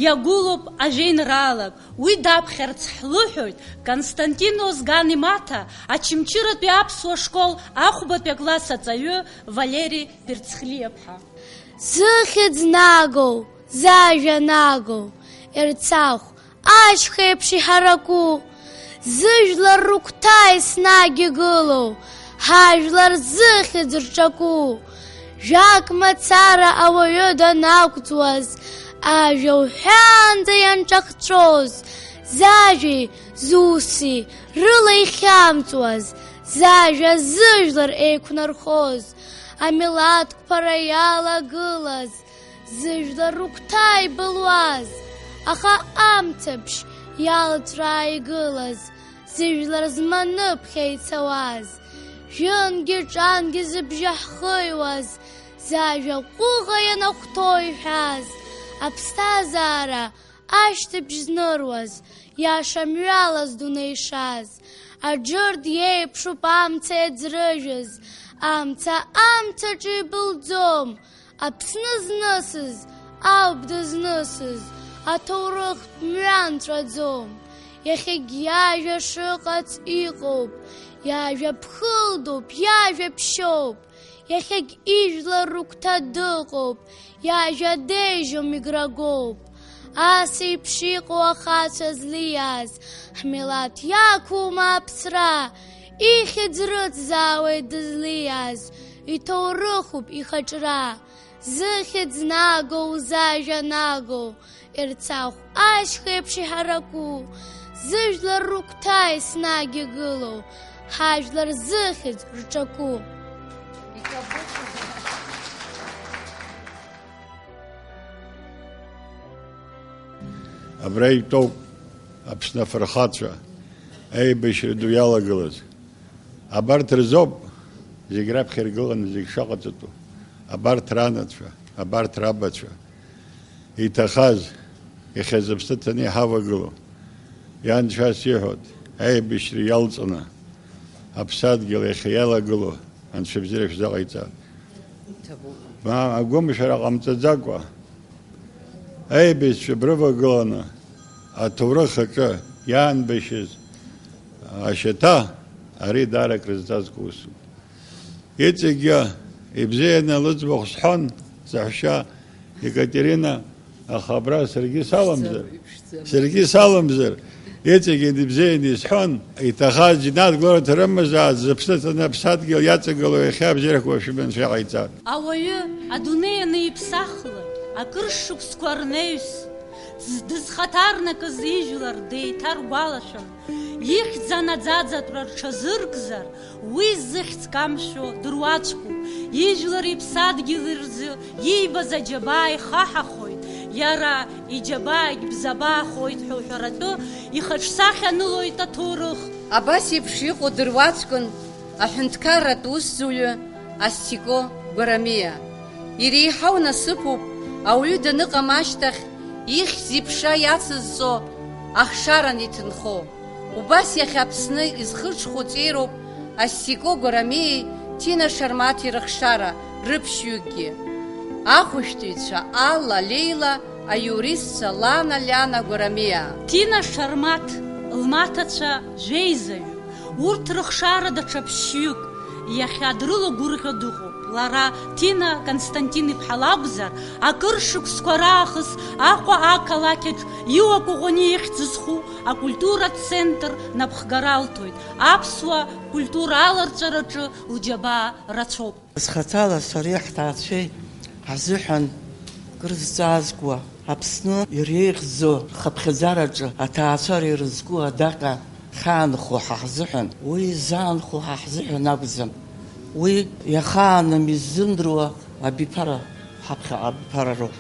иагәылоуп ажәеинраалак. Уи даԥхьарц ҳлыҳәоит Константин Озган имаҭа Очамчыратәи аԥсуа школ ахәбатәи акласс аҵаҩы Валери Перцхлиаԥҳа. Зыхьӡ нагоу, зажәа нагоу, Ерцахә, ашьхеиԥш иҳараку, зыжәлар рыгәҭа еснагь игылоу, ҳажәлар зыхьӡ рҿаку. Жәак мацара ауаҩы данақәҵуаз, ажәа уҳәаанӡа ианҿахҵәоз, зажәеи зуси рыла ихьамҵуаз, зажәа зыжәлар еиқәнархоз, амилаҭ қәԥара иалагылаз, зыжәлар рыгәҭа ибылуаз, аха амцаԥшь иалҵәраа игылаз, зыжәлар зманыԥхьа ицауаз, жәынгьы ҿангьы зыбжьы ҳхыҩуаз, зажәа ҟәыӷа ианахәҭоу иҳәаз, аԥсҭазаара ашьҭыбжь зныруаз, иаша мҩалаз дунеи шаз, аџыр диеиԥшуп амца иаӡрыжәыз, амца амцаҿы ибылӡом, Аԥсны знысыз ауп дызнысыз, аҭоурыхтә мҩа нҵәаӡом. Иахьагь иажәа шыҟац иҟоуп, иажәа ԥхылдоуп, иажәа ԥшьоуп. Иахьагь ижәлар рыгәҭа дыҟоуп, иажәа деижьом, играгоуп. Ас еиԥш иҟоу ахацәа злиааз, ҳмилаҭ иақәума аԥсра? Ихьӡ рыҵзаауеит дызлиааз, иҭоурыхуп ихаҿра. Зыхьӡ нагоу, зажәа нагоу, Ерцахә ашьхеиԥш иҳараку, зыжәлар рыгәҭа еснагь игылоу, ҳажәлар зыхьӡ рҿаку. Абра итәоуп Аԥсны афырхацәа, аибашьра ду иалагылаз. Абарҭ рзоуп зегь раԥхьа иргыланы зегь шаҟаҵатәу, абарҭ ранацәа, абарҭ рабацәа иҭахаз, иахьа зыԥсы ҭаны иҳавагылоу. Ианцәа ас иҳәоит, аибашьра иалҵны аԥсадгьыл иахьа иалагылоу Анцәа бзиара шәзаҟаиҵа. Ма агәымшәара ҟамҵаӡакәа, аибашьцәа брывагыланы аҭоурых аҿы иаанбашьыз ашьаҭа, ари даара акрызҵазкуа усуп. Иҵегьы ибзианы лыӡбахә сҳәон саҳәшьа Екатерина, аха абра саргьы саламзар, саргьы саламзар, иҵегьы ибзианы исҳәон, иҭахаз џьанаҭ гәараҭа рымазааз, зыԥсы ҭаны аԥсадгьыл иаҵагылоу иахьа абзиарақәа шәыман шәаҟаиҵа. Ауаҩы адунеи аниԥсахлак, акыр шықәсқәа рнаҩс, Дызхаҭарнакыз ижәлар деиҭаргәалашәон, ихьӡ анаӡаӡатәра рҽазыркзар, уи зыхьӡ камшәо дыруаӡәкуп, ижәлар иԥсадгьыл рзы иибаз аџьабаа ихаҳахоит, иара иџьабаагь бзабаахоит ҳәа уҳәаратәы ихаҿсахьа анылоит аҭоурых. Абас еиԥш иҟоу дыруаӡәкын аҳәынҭқарратә усзуҩы Астико Гәарамиа. Иреиҳау насыԥуп ауаҩы даныҟам ашьҭахь ихьӡ-иԥша иацызҵо ахшаран иҭынхо. Убас иахьа Аԥсны изхырҽхәо ҵеироуп Астико Гәарамиеи Ҭина Шармаҭи рыхшара, рыԥшьҩыкгьы. Ахәышәтәыҩцәа Алла, Леила, аиуристцәа Лана, Лиана Гәарамиаа. Ҭина Шармаҭ лмаҭацәа жәеизаҩуп. Урҭ рыхшара даҽа ԥшьҩык иахьа дрылагәырӷьо дыҟоуп. Лара, Ҭина Константин-иԥҳа лакәзар, акыр шықәсқәа раахыс Аҟәа ақалақьаҿ Иуа Коӷониа ихьӡ зху акультуратә центр напхгара алҭоит. Аԥсуа культура аларҵәараҿы лџьабаа рацәоуп. Зхаҭала сареи ҳҭаацәеи ҳзыҳәан кыр зҵаазкуа, Аԥсны иреиӷьӡоу рхыԥхьаӡараҿы аҭаацәара ирызку адаҟьа хьаанхо ҳа ҳзыҳәан, уи изаанхо ҳа ҳзыҳәан акәӡам. Уи иахааным иззымдыруа абиԥара, ҳаԥхьаҟа абиԥара роуп.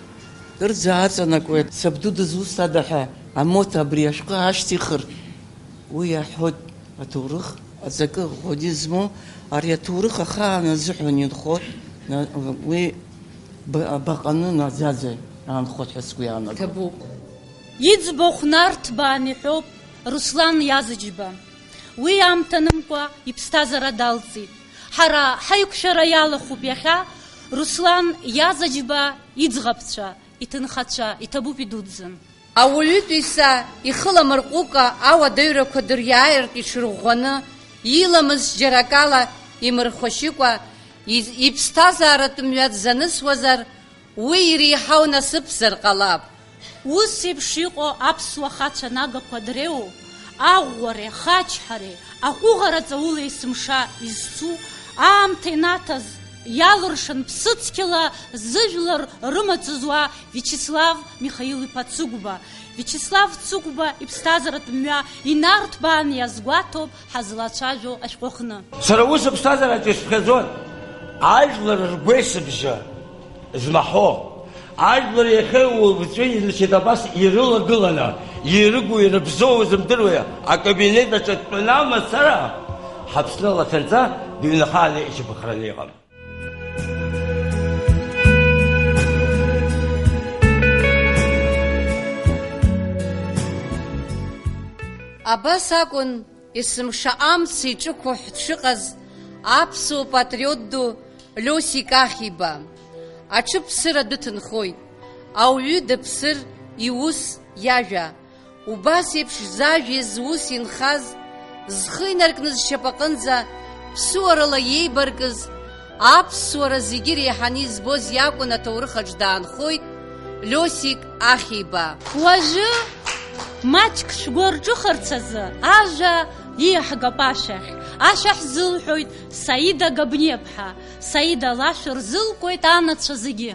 Кырӡа аҵанакуеит, сабду дызусҭада ҳәа, амоҭа абри ашәҟәы аашьҭихыр. Уи иаҳәоит аҭоурых аҵакы ӷәӷәаны измоу, ари аҭоурых ахаан азыҳәан инхоит, на-, уи б-, баҟаны наӡаӡа аанхоит ҳәа сгәы иаанагоит. Ҭабуп. Иӡбахә нарҭбаан иҳәоуп Руслан Иазыџьба. Уи аамҭа анымкәа иԥсҭазаара далҵит. Ҳара ҳаиқәшәара иалахәуп иахьа Руслан Иазыџьба иӡӷабцәа, иҭынхацәа, иҭабуп идуӡӡан. Ауаҩытәыҩса ихыламырҟәыкәа ауадаҩрақәа дыриааиртә иҽырӷәӷәаны, иламыс џьара акала имырхәашьыкәа, из-, иԥсҭазааратә мҩа дзанысуазар, уи иреиҳау насыԥзар ҟалап. Ус еиԥш иҟоу аԥсуа хацәа нагақәа дреиуоуп аӷәӷәареи, ахачҳареи, аҟәыӷара ҵаула есымша изцу, аамҭа инаҭаз, иалыршан ԥсыцқьала зыжәлар рымаҵ зуа Виачеслав Михаил-иԥа Цыгәба. Виачеслав Цыгәба иԥсҭазааратә мҩа инарҭбааны иазгәаҭоуп ҳазлацәажәо ашәҟәы аҟны. Сара ус аԥсҭазаараҿы исԥхьаӡон, ажәлар ргәеисыбжьы змаҳәо, ажәлар иахьа уаҵәы иршьит абас ирылагыланы, ирыгу, ирыбзоу узымдыруа, акабинет аҿы дтәаны амацара, ҳаԥсны лахьынҵа дыҩнахааны ичабахраны иҟам. Абас акәын есымша амца иҿықәыҳәҳә дшыҟаз аԥсуа патриот ду Лиосик Ахиба. Аҽыԥсыра дыҭынхоит, ауаҩы дыԥсыр иус иажәа. Убас еиԥш зажәеи зуси нхаз, зхы инаркны зшьапаҟынӡа ԥсуарала иеибаркыз, аԥсуара зегьы реиҳаны избоз иакәын аҭоурыхаҿ даанхоит Лиосик Ахиба. Уажәы маҷк шәгәы рҿыхарц азы ажәа иаҳгап ашәахь. Ашәа ҳзылҳәоит Саида Габниаԥҳа. Саида лашәа рзылкуеит анацәа зегьы.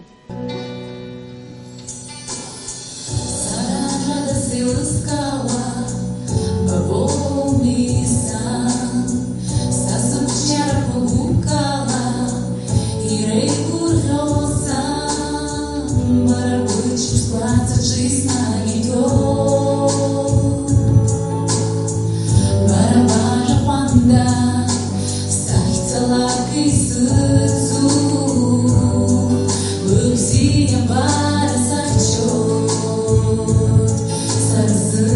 Сара ҳәа дасеилыскаауа, ба боуми сан, са сыбжьарақәа гәыԥкаала иреигәырӷьо сан, бара быҷ сгәаҵаҿы еснагь иҭоуп. Бара бажәа ҟәанда сахьцалак исыцу, быбзиабара сахьчоит, са сзы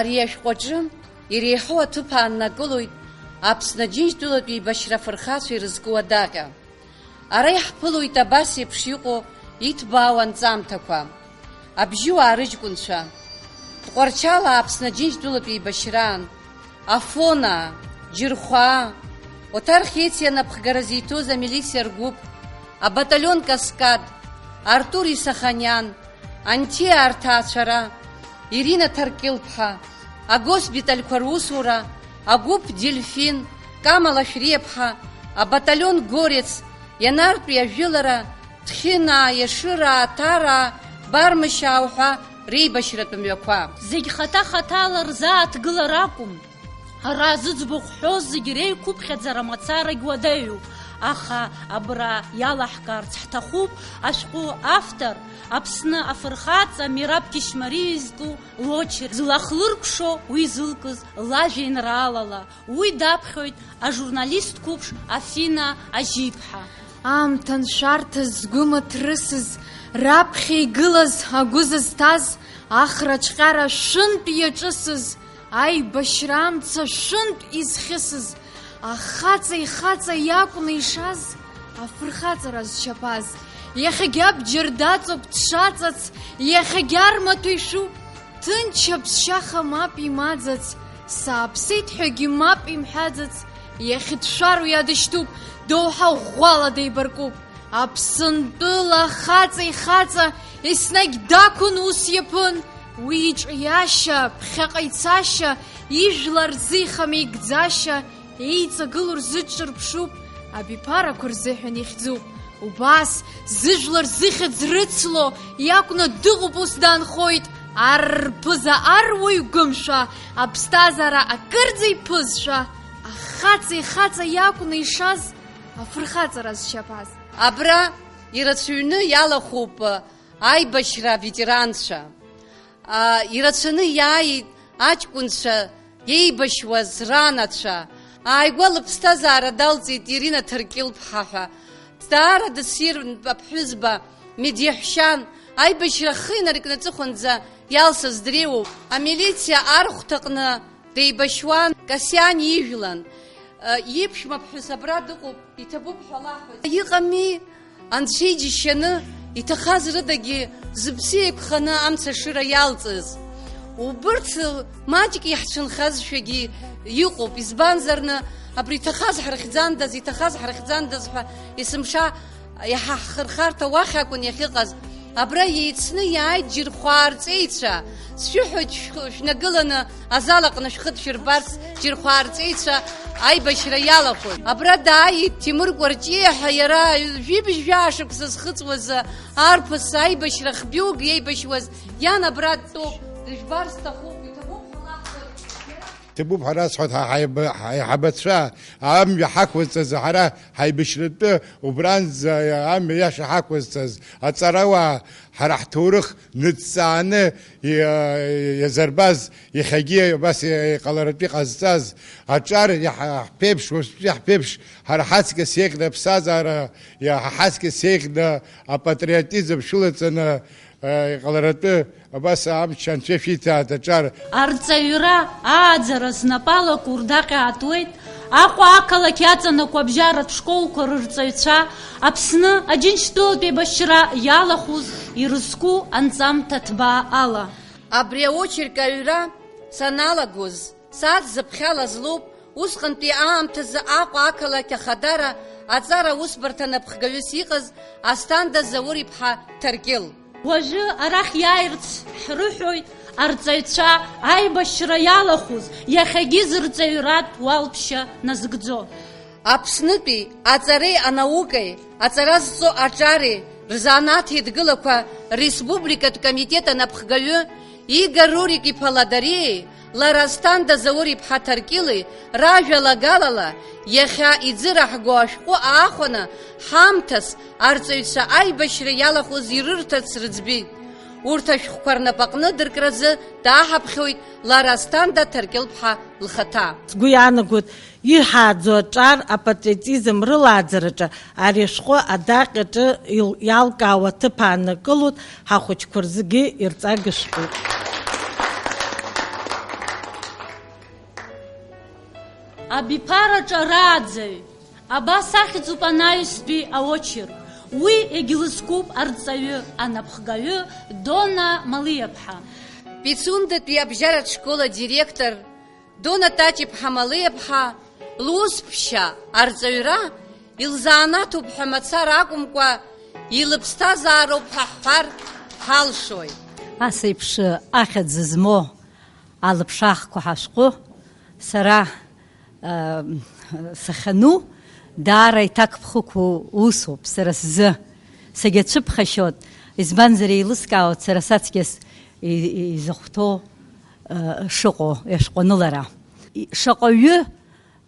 Ари ашәҟәаҿы иреиҳау аҭыԥ ааннакылоит Аԥсны Аџьынџьтәылатә еибашьра афырхацәа ирызку адаҟьа. Ара иаҳԥылоит абас еиԥш иҟоу иҭбаау анҵамҭақәа. Абжьыуаа рыҷкәынцәа, Тҟәарчал Аԥсны Аџьынџьтәылатә еибашьраан, Афонаа, Џьырхәаа, Оҭар Хециа напхгара зиҭоз амилициа ргәыԥ, абаталион Каскад, Артур Исаханиан, Анҭиа Арҭаацәара, Ирина Ҭаркьылԥҳа, агоспитальқәа русура, агәыԥ Дельфин, Камала Шәриаԥҳа, абаталион Горец, ианартәи ажәылара, Ҭхьынаа, Ешыраа, Ҭараа, Бармышьаа уҳәа реибашьратә мҩақәа. Зегь хаҭа-хаҭала рзааҭгылар акәым. Ара зыӡбахә ҳәоу зегь реиқәыԥхьаӡара мацарагь уадаҩуп, аха абра иалаҳкаарц ҳҭахуп ашәҟәы автор, Аԥсны афырхаҵа Мераб Кьышьмариа изку лочерк, злахлыркәшо уи зылкыз лажәеинраалала. Уи даԥхьоит ажурналист қәыԥш Афина Ажьиԥҳа. Аамҭа ншәарҭаз, згәы маҭрысыз, раԥхьа игылаз, агәы зызҭаз, ахраҿҟьара шәынтә иаҿысыз, аибашьра амца шәынтә изхьысыз, ахаҵа ихаҵа иакәны ишаз, афырхаҵара зшьаԥаз. Иахьагьы абџьар даҵоуп дшаҵац, иахьагьы армаҭәа ишәуп, ҭынч аԥсшьаха мап имаӡац, сааԥсеит ҳәагьы мап имҳәаӡац, иахьыҭшәароу иадышьҭуп, доуҳа ӷәӷәала деибаркуп. Аԥсынтәыла хаҵа ихаҵа еснагь дақәын ус иаԥын, уи иҿиашьа, ԥхьаҟа ицашьа, ижәлар рзы ихамеигӡашьа, еиҵагылоу рзы дҿырԥшуп, абиԥарақәа рзыҳәан ихьӡуп. Убас, зыжәлар зыхьӡ рыцло иакәны дыҟоуп, ус даанхоит, арԥыза аруаҩ гәымшәа, аԥсҭазаара акырӡа иԥызшәа, ахаҵа ихаҵа иакәны ишаз, афырхаҵара зшьаԥаз. Абра ирацәаҩны иалахәуп аибашьра аветеранцәа. А, ирацәаны иааит аҷкәынцәа, иеибашьуаз ранацәа. Ааигәа лыԥсҭазаара далҵит Ирина Ҭаркьылԥҳа ҳәа. Даара дыссирын аԥҳәызба, медеҳәшьан, аибашьра ахы инаркны аҵыхәанӡа иалсыз дреиуоуп. Амилициа архәҭаҟны деибашьуан, Касиан ижәлан. Иԥшәма ԥҳәыс абра дыҟоуп, иҭабуп ҳәа лаҳәоит. Иҟами, Анцәа иџьашьаны, иҭахаз рыдагьы зыԥсы еиқәханы амца ашыра иалҵыз. Убырҭ маҷк иаҳцәынхазшәагьы иҟоуп, избанзарны, абри иҭахаз ҳрыхьӡандаз, иҭахаз ҳрыхьӡандаз ҳәа есымша иаҳа ҳхырхарҭа уахь акәын иахьыҟаз. Абра еицны иааит Џьырхәаа рҵеицәа. Сшәыҳәоит шәх-, шәнагыланы азал аҟны шәхы дшәырбарц, Џьырхәаа рҵеицәа аибашьра иалахәын. Абра дааит Ҭемыр Кәарҷиа ҳәа, иара жәибжь жәаа шықәса зхыҵуаз арԥыс, аибашьра хбиук иеибашьуаз иан абра дтәоуп, дыжәбар сҭахуп, иҭабуп ҳәа лакәзар, иара Ҭабуп ҳәа расҳәоит ҳа ҳаиба-, ҳаиҳабацәа, амҩа ҳақәызҵаз, ҳара ҳаибашьратәы убранӡа амҩа иаша ҳақәызҵаз, аҵарауаа, ҳара ҳҭоурых ныҵҵааны иа-, иазырбаз, иахьагьы абас иҟаларатәы иҟазҵаз аҿар иаҳ-, ҳԥеиԥш, уаҵәтәи ҳԥеиԥш, ҳара ҳаҵкыс еиӷьны аԥсҭазаара, иа-, ҳаҵкыс еиӷьны апатриотизм шәылаҵаны, Иҟаларатәы абас амч анцәа шәиҭааит аҿар. Арҵаҩра, ааӡара знапала акәырдаҟьа аатуеит, Аҟәа ақалақь иаҵанакуа абжьаратә школқәа рырҵаҩцәа, Аԥсны Аџьынџьтәылатә еибашьра иалахәыз ирызку анҵамҭа ҭбаа ала. Абри аочерк аҩра саналагоз, Сааҭ зыԥхьалаз лоуп, усҟантәи аамҭазы Аҟәа ақалақь ахадара аҵара аусбарҭа напхгаҩыс иҟаз Асҭанда Заур-иԥҳа Ҭаркьыл. Уажәы арахь иааирц ҳрыҳәоит арҵаҩцәа, аибашьра иалахәыз, иахьагьы зырҵаҩратә уалԥшьа назыгӡо. Аԥснытәи аҵареи анаукеи аҵара зҵо аҿари рзанааҭ еидгылақәа республикатә комитет анапхгаҩы Игор Рурик-иԥа Ладариеи лара Асҭанда Заур-иԥҳа Ҭаркьыли ражәалагалала, иахьа иӡыраҳго ашәҟәы аахәаны, ҳамҭас арҵаҩцәа аибашьра иалахәыз ирырҭарц рыӡбеит. Урҭ ашәҟәқәа рнапаҟны дыркразы дааҳаԥхьоит лара Асҭанда Ҭаркьыл-ԥҳа лхаҭа. Сгәы иаанагоит, иҳааӡо аҿар апатриотизм рылааӡараҿы ари ашәҟәы адаҟьаҿы ил-, иалкаауа аҭыԥ ааннакылоит, ҳахәыҷқәа рзгьы ирҵага шәҟәуп. Абиԥараҿы арааӡаҩ, абас ахьӡуп анаҩстәи аочерк. Уи егьлызкуп арҵаҩы, анапхгаҩы Дона Малиаԥҳа. Пицундатәи абжьаратә школ адиректор Дона Таҷ-иԥҳа Малиаԥҳа лус ԥшьа, арҵаҩра илзанааҭуп ҳәа мацара акәымкәа, илыԥсҭазаароуп ҳәа ҳҳәар ҳалшоит. Ас еиԥш ахьӡ змоу алыԥшаахқәа ҳашәҟәы сара, ы, сахьану, даара иҭакԥхықәу усуп сара сзы. Сагьацәыԥхашьоит, избанзар, еилыскаауеит сара саҵкьыс и-, и-, изыхәҭоу, ы, шыҟоу, ишәҟәанылара. И-, шаҟаҩы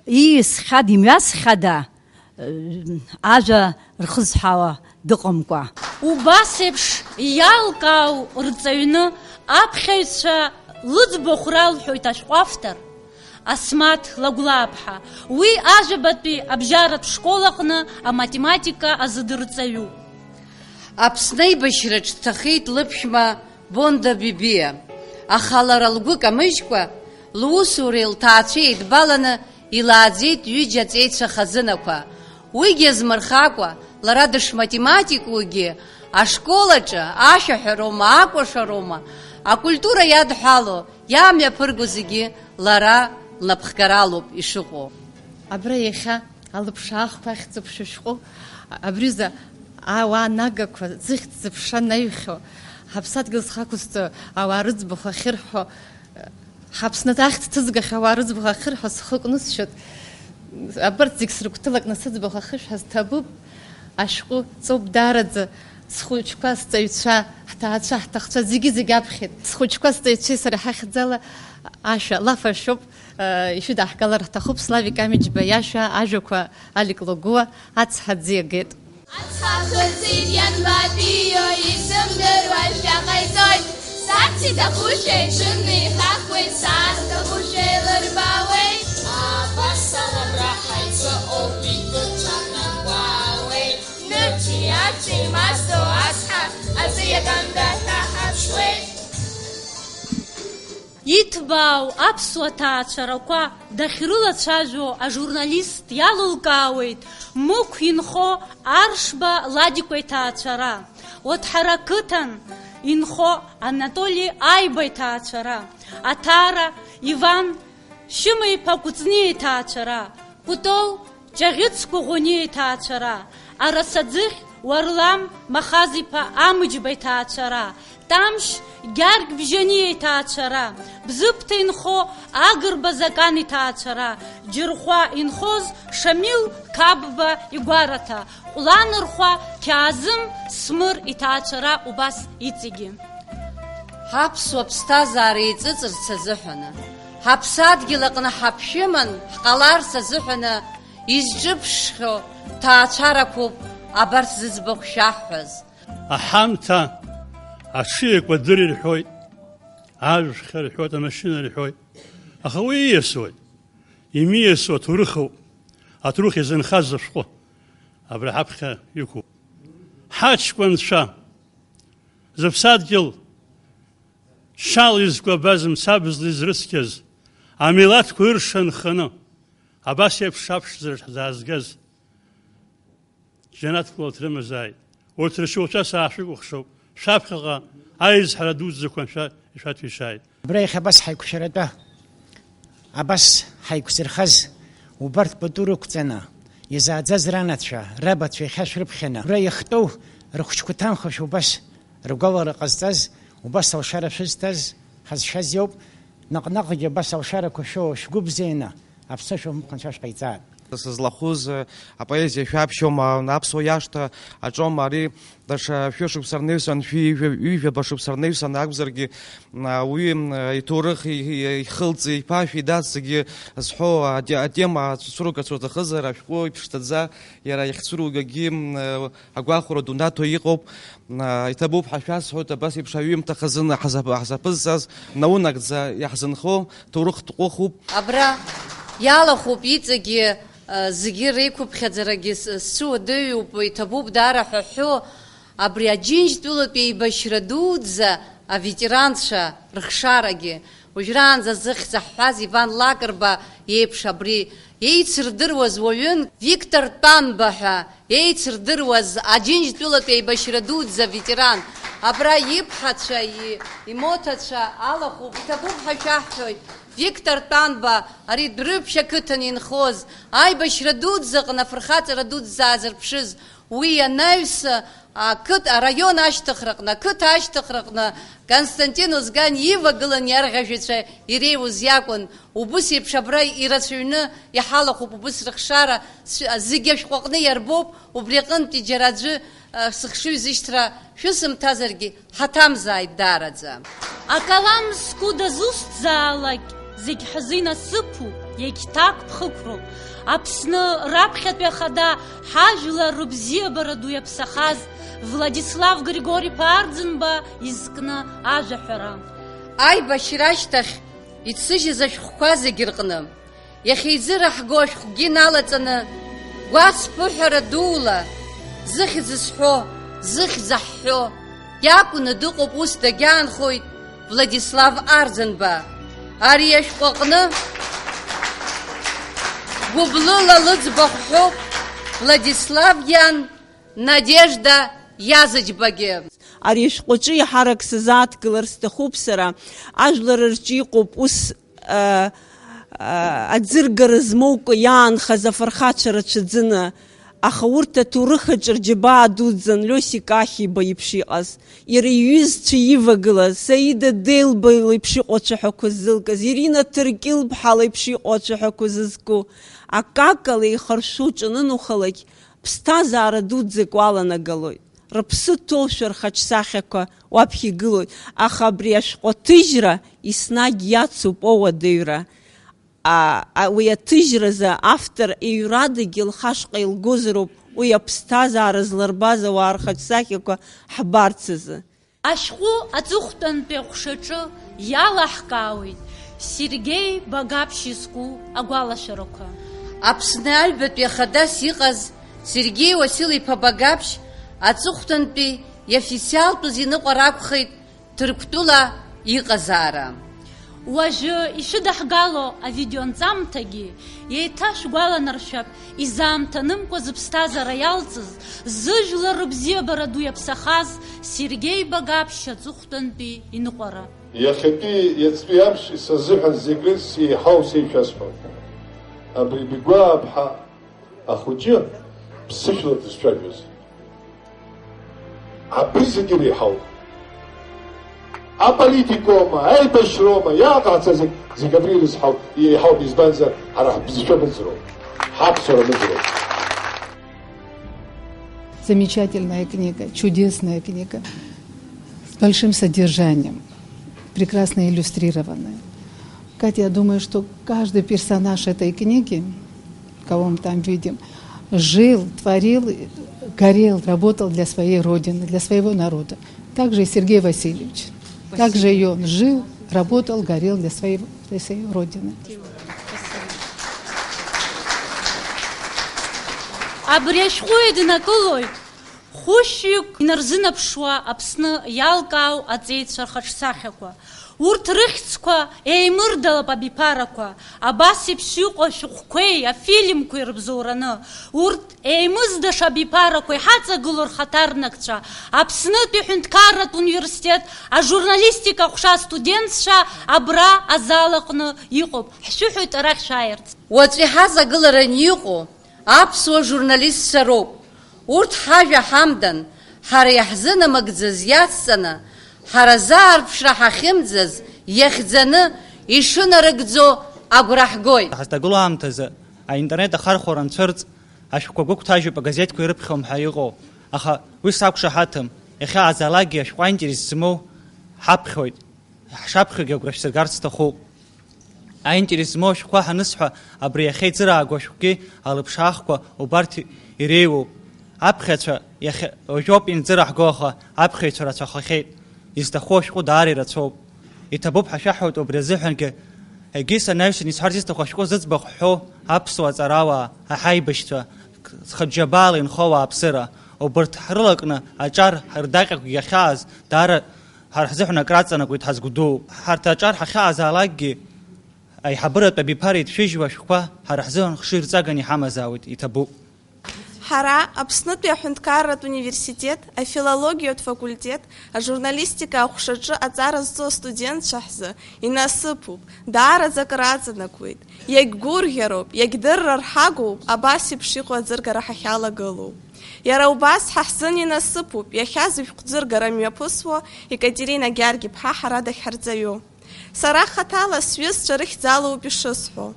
ииасхьада, имҩасхьада, ы, ажәа рхызҳәаауа дыҟамкәа. Убас еиԥш иалкаау рҵаҩны аԥхьаҩцәа лыӡбахә ралҳәоит ашәҟәы автор Асмаҭ Лагәлааԥҳа. Уи ажәабатәи абжьаратә школ аҟны аматематика азы дырҵаҩуп. Аԥсны аибашьраҿ дҭахеит лыԥшәма Бонда Бибиа, аха лара лгәы камыжькәа, лусуреи лҭаацәеи еидбаланы илааӡеит ҩыџьа аҵеицәа хазынақәа. Уигьы азмырхакәа, лара дышматематикугьы, ашкол аҿы ашәаҳәароума, акәашароума, акультура иадҳәало, иаамҩаԥырго зегьы лара лнапхгаралоуп ишыҟоу. Абра иахьа алыԥшаахқәа ахьӡуп шәышәҟәы. Абри аҩыза ауаа нагақәа, ӡыхьтә зыԥша наҩхьоу, ҳаԥсадгьыл зхы ақәызҵо ауаа рыӡбахә ахьырҳәо, ҳаԥсны ахьӡ ҭызгахьоу ауаа рыӡбахә ахьырҳәо схы кнысшьоит. Абарҭ зегь срыгәҭылакны сыӡбахә ахьышәҳәаз ҭабуп. Ашәҟәы ҵоуп даараӡа. Схәыҷқәа, сҵаҩцәа, ҳҭаацәа, ҳҭахцәа зегьы-зегьы аԥхьеит. Схәыҷқәа, сҵаҩцәеи сареи ҳахьӡала ашәа лафашәоуп. Ишәыдаҳгалар ҳҭахуп Славик Амиџьба иашәа, ажәақәа Алик Логуа, Ацҳа ӡы иагеит. Ацҳа хыҵит ианбатәио, исымдыруа шәа ҟаиҵоит. Сарц иҭахушәа иҽынеихахуеит, саасҭахушәа еилырбаауеит. Абас ала абра ҳаицыҟоуп, итәы ҽанакуаауеит. Нырцәи ацәеи имаздо ацҳа, аӡы иаганда ҳәа ҳаԥшуеит. Иҭбаау аԥсуа ҭаацәарақәа дахьрылацәажәо ажурналист иалылкаауеит Мықә инхо Аршба Ладикәа иҭаацәара, Оҭҳара қыҭан инхо Анатоли Аиба иҭаацәара, Аҭара Иван Шьыма-иԥа Кәыҵниа иҭаацәара, Кәтол Ҷаӷьыц Коӷониа иҭаацәара, Арасаӡыхь Уарлам Махаз-иԥа Амыџьба иҭаацәара, Тамшь Гьаргь Бжьаниа иҭаацәара, Бзыԥҭа инхо Агрба Закан иҭаацәара, Џьырхәа инхоз Шамил Қапба игәараҭа, Ҟәланырхәа Қьаазым Смыр иҭаацәара убас иҵегьы. Ҳаԥсуа ԥсҭазаара еиҵыҵырц азыҳәаны, ҳаԥсадгьыл аҟны ҳаԥшәыман ҳҟаларц азыҳәаны изҿыԥшхьоу ҭаацәарақәоуп абарҭ зыӡбахә шәаҳҳәаз. Аҳамҭа аҽы иакәадыр ирҳәоит, ажәхьа рҳәоит, амашьына рҳәоит. Аха уи ииасуеит. Имиасуа ҭоурыхуп. Аҭоурых иазынхаз ашәҟәы абра ҳаԥхьа иқәуп. Ҳаҷкәынцәа, зыԥсадгьыл шьала изкәабаз, мцабзла изрыцқьаз, амилаҭқәа ыршанханы, абас еиԥш аԥшӡара шәзаазгаз, џьанаҭк урҭ рымазааит. Урҭ ршьоуцәа саашәыкәыхшоуп. Шәаԥхьаҟа аизҳара дуӡӡақәа анцәа ишәаҭәеишааит. Абра иахьа абас ҳаиқәшәаратәа, абас ҳаиқәзырхаз, убарҭ пату рықәҵаны, изааӡаз ранацәа, рабацәа иахьа шәрыԥхьаны, абра иахьтәоу рыхәыҷқәа ҭанхашәа убас ргәалара ҟазҵаз, убас алшара шәызҭаз ҳазшаз иоуп, наҟ-наҟгьы абас алшарақәа шәоу шәгәы бзианы, Аԥсны шәымхынҳәа шәҟаиҵааит. Сызлахәыз, э, апоезиа шәаԥшьома, аԥсуа иашҭа аҿома, ари даҽа шәышықәса рнаҩсан, шәи ҩажәа, ҩажәаба шықәса рнаҩсан акәзаргьы, м, уи, м, иҭоурых и-, и-, ихылҵ, иԥашә, идацгьы зҳәо аде-, атема ацәыругарц уҭахызар, ашәҟәы иԥшӡаӡа иара иахьцәыругагьы, м, агәахәара дунаҭо иҟоуп. Иҭабуп ҳәа шәасҳәоит, абас еиԥш аҩымҭа хазына ҳзаԥ-, ҳзаԥызҵаз наунагӡа иаҳзынхо ҭоурыхтә ҟәыхуп. Абра иалахәуп иҵегьы, зегьы реиқәыԥхьаӡарагьы с-, сцәыуадаҩуп, иҭабуп даара ҳәа ҳәо, абри Аџьынџьтәылатәи еибашьра дуӡӡа аветеранцәа рыхшарагьы, уажәраанӡа зыхьӡ ҳҳәаз Иван Лакрба иеиԥш абри еицырдыруаз уаҩын, Виктор Тәанба ҳәа еицырдыруаз Аџьынџьтәылатә еибашьра дуӡӡа аветеран. Абра иԥҳацәа, и-, имоҭацәа алахәуп, иҭабуп ҳәа шәаҳҳәоит. Виктор Тәанба, ари Дәрыԥшь ақыҭан инхоз, аибашьра дуӡӡаҟны афырхаҵара дуӡӡа аазырԥшыз, уи анаҩс, ақыҭ, араион ашьҭыхраҟны, ақыҭа ашьҭыхраҟны Константин Озган ивагылан иарӷьажәҩацәа иреиуаз иакәын. Убыс еиԥш абра ирацәаҩны иҳалахәуп убыс рыхшара, с-, зегьы ашәҟәы аҟны иарбоуп, убри аҟынтәи џьара аӡәы, а, сыхшыҩзышьҭра шәысымҭазаргьы, ҳаҭамзааит даараӡа. Акалам зқәу дызусҭзаалак, зегь ҳзы инасыԥуп, иагьҭак ԥхықәроуп. Аԥсны раԥхьатәи ахада ҳажәлар рыбзиабара ду иаԥсахаз Владислав Григори-иԥа Арӡынба изкны ажәаҳәара. Аибашьра ашьҭахь ицыжьыз ашәҟәқәа зегь рҟны иахьеизыраҳго ашәҟәгьы налаҵаны, гәацԥыҳәара дула, зыхьӡ зҳәо, зыхьӡ аҳәҳәо иакәны дыҟоуп, ус дагьаанхоит Владислав Арӡынба. Ари ашәҟәы аҟны гәыблыла лыӡбахә ҳәоуп Владислав иан Надежда Иазыџьбагьы. Ари ашәҟәаҿы еиҳарак сазааҭгылар сҭахуп сара, ажәлар рҿы иҟоуп ус, а, а, аӡыргара змоукәа иаанхаз афырхацәа рацәаӡаны, аха урҭ аҭоурых аҿы рџьабаа дуӡӡан Лиосик Ахиба иеиԥш иҟаз, иара иҩызцәа ивагылаз, Саида Делба леиԥш иҟоу ацәаҳәақәа ззылкыз, Ирина Ҭыркьыл-ԥҳа леиԥш иҟоу ацәаҳәақәа зызку, акакала еихаршәу ҿанынухалак, ԥсҭазаара дуӡӡак уаланагалоит. Рыԥсы ҭоушәа рхаҿсахьақәа уаԥхьа игылоит, аха абри ашәҟәы аҭыжьра еснагь иацуп ауадаҩра. А, а, уи аҭыжьразы автор иҩрадагьы лхашҟа илгозароуп уи аԥсҭазаара зларбаз ауаа рхаҿсахьақәа ҳбарц азы. Ашәҟәы аҵыхәтәантәи аҟәшаҿы иалаҳкаауеит Сергеи Багаԥшь изку агәалашәарақәа. Аԥсны аҩбатәи ахадас иҟаз Сергеи Уасил-иԥа Багаԥшь аҵыхәтәантәи иофициалтәыз иныҟәара акәхеит Ҭырқәтәыла иҟазаара. Уажәы ишәыдаҳгало авидеонҵамҭагьы еиҭашәгәаланаршәап изаамҭанымкәа зыԥсҭазаара иалҵыз, зыжәлар рыбзиабара ду иаԥсахаз Сергеи Багаԥшь аҵыхәтәантәи иныҟәара. Иахьатәи иацтәи амш сазыҳәан зегь рыцс еиҳау сеишәасҳәап. Абри Бигәаа ԥҳа ахәыҷы ԥсышәала дызцәажәоз. Абри зегьы иреиҳауп. Аполитикоума, аибашьроума, иааҟаҳҵаз зегь, зегь абри ирызҳауп, иеиҳауп, избанзар, ҳара ҳбызшәа мыӡроуп, ҳаԥсуара мыӡроуп. Замечательная книга, чудесная книга, с большим содержанием, прекрасно иллюстрированная. Катя, я думаю, что каждый персонаж этой книги, кого мы там видим, жил, творил, горел, работал для своей родины, для своего народа. Также и Сергей Васильевич. Также и он жил, работал, горел для своей, для своей родины. Абри ашәҟәы еиднакылоит хәышәҩык инарзынаԥшуа Аԥсны иалкаау аҵеицәа рхаҿсахьақәа. Урҭ рыхьӡқәа еимырдалап абиԥарақәа, абас еиԥш иҟоу ашәҟәқәеи афильмқәеи рыбзоураны. Урҭ еимыздаша абиԥарақәа иҳаҵагылоу рхаҭарнакцәа, Аԥснытәи аҳәынҭқарратә университет ажурналистика ҟәша астудентцәа абра азал аҟны иҟоуп. Ҳшәыҳәоит арахь шәааирц. Уаҵәы иҳаҵагылараны иҟоу аԥсуа журналистцәа роуп. Урҭ ҳажәа ҳамдан, ҳара иаҳзынамыгӡаз иацҵаны, ҳара заарԥшра ҳахьымӡаз иахьӡаны ишынарыгӡо агәра ҳгоит. Ҳазҭагылоу аамҭазы аинтернет ахархәара анцәырҵ, ашәҟәқәа гәыгәҭажьуп, агазеҭқәа ирыԥхьом ҳәа иҟоу, аха уи сақәшаҳаҭым, иахьаазаалакгьы ашәҟәы аинтерес змоу ҳаԥхьоит. Ҳшаԥхьогьы агәра шәсыргарц сҭахуп. Аинтерес змоу ашәҟәқәа ҳанысҳәа, абри иахьа иӡырааго ашәҟәгьы алыԥшаахқәа убарҭ иреиуоуп. Аԥхьацәа иахьа, уажәоуп ианӡыраҳго, аха аԥхьаҩцәа рацәахахьеит. Изҭаху ашәҟәы даара ирацәоуп. Иҭабуп ҳәа шәаҳҳәоит убри азыҳәангьы. Егьыс анаҩсан исҳәарц исҭаху ашәҟәы зыӡбахә ҳәоу аԥсуа ҵарауаа, аҳаибашьцәа, зхыџьабаала инхо ауааԥсыра, убарҭ ҳрылакны аҿар рдаҟьақәагьы ахьааз даара ҳара ҳзыҳәан акраҵанакуеит, ҳазгәдууп. Ҳарҭ аҿар ҳахьаазаалакгьы, Аиҳабыратә абиԥара иҭшәыжьуа ашәҟәқәа ҳара ҳзы хшыҩрҵаганы иҳамазаауеит, иҭабуп. Ҳара, Аԥснытәи аҳәынҭқарратә университет, афилологиатә факультет, ажурналистика аҟәшаҿы аҵара зҵо астудентцәа ҳзы инасыԥуп, даараӡа акыр аҵанакуеит. Иагьгәырӷьароуп, иагьдыррар ҳагуп, абас еиԥш иҟоу аӡыргара ҳахьалагылоу. Иара убас ҳа ҳзын инасыԥуп иахьа зышәҟәӡыргара мҩаԥысуа Екатерина Гьаргь-иԥҳа ҳара дахьҳарҵаҩу. Сара хаҭала сҩызцәа рыхьӡалоуп ишысҳәо.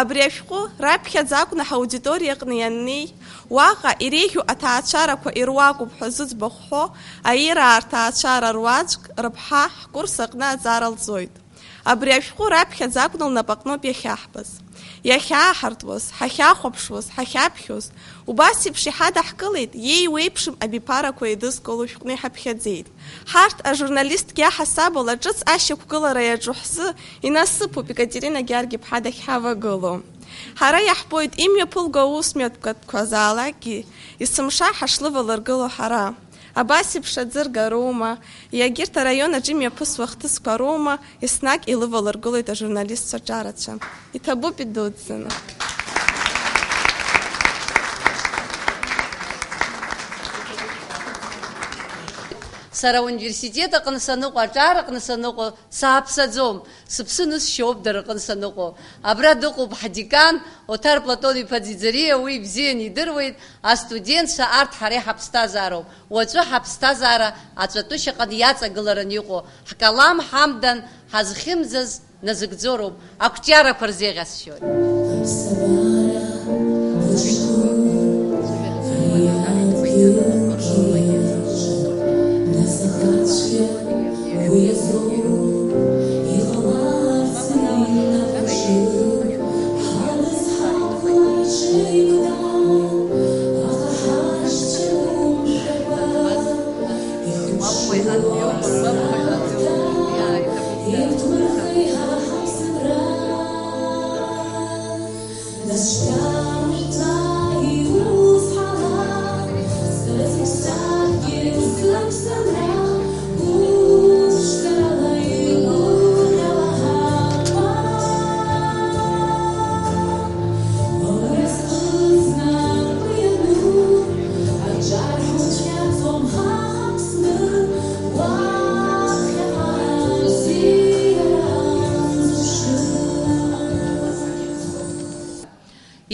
Абри ашәҟәы раԥхьаӡа акәны ҳаудиториаҟны ианнеи, уаҟа иреиӷьу аҭаацәарақәа ируакуп ҳәа зыӡбахә ҳәо, аираа рҭаацәара руаӡәк рыԥҳа ҳкурс аҟны аҵара лҵоит. Абри ашәҟәы раԥхьаӡа акәны лнапаҟноуп иахьаҳбаз. Иахьааҳартуаз, ҳахьахәаԥшуаз, ҳахьаԥхьоз, убас еиԥш иҳадаҳкылеит, иеиуеиԥшым абиԥарақәа еидызкыло шәҟәны иҳаԥхьаӡеит. Ҳарҭ ажурналисткеи аҳасабала ҿыц ашьақәгылара иаҿу ҳзы инасыԥуп Екатерина Гьаргь-иԥҳа дахьҳавагылоу. Ҳара иаҳбоит имҩаԥылго аусмҩаԥгатәқәа заалакгьы есымша ҳашлывалыргыло ҳара. Абас еиԥш аӡыргароума, иагьырҭ араион аҿы имҩаԥысуа ахҭысқәа роума, еснагь илывалыргылоит ажурналистцәа ҿарацәа. Иҭабуп идуӡӡаны. Сара ауниверситет аҟны саныҟоу, аҿар аҟны саныҟоу, сааԥсаӡом. Сыԥсы нысшьоуп дара рҟны саныҟоу. Абра дыҟоуп ҳдекан, Оҭар Платон-иԥа Ӡиӡариа, уи ибзианы идыруеит, астудентцәа арҭ ҳара иҳаԥсҭазаароуп. Уаҵәы ҳаԥсҭазаара аҵәатәышьаҟны иаҵагылараны иҟоу, ҳкалам ҳамдан ҳазхьымӡаз назыгӡоуроуп, ақәҿиарақәа рзеиӷьасшьоит.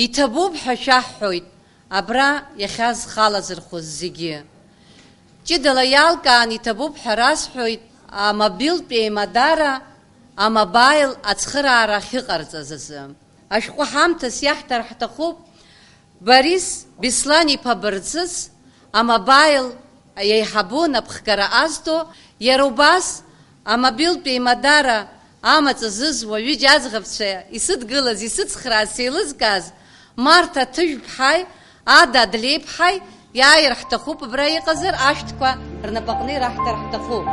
Иҭабуп ҳәа шәаҳҳәоит абра иахьа зхалазырхәыз зегьы. Ҷыдала иалкаан иҭабуп ҳәа расҳәоит амобилтә еимадара, амобаил ацхыраара ахьыҟарҵаз азы. Ашәҟәы ҳамҭас иаҳҭар ҳҭахуп Борис Беслан-иԥа Бырцыц, амобаил еиҳабу напхгара азҭо, иара убас амобилтә еимадара амаҵ азызуа ҩыџьа аӡӷабцәа исыдгылаз, исыцхрааз, сеилызкааз Марҭа Ҭыжәԥҳаи Ада Адлеиԥҳаи иааир ҳҭахуп, абра иҟазар, ашәҭқәа рнапаҟны ираҳҭар ҳҭахуп.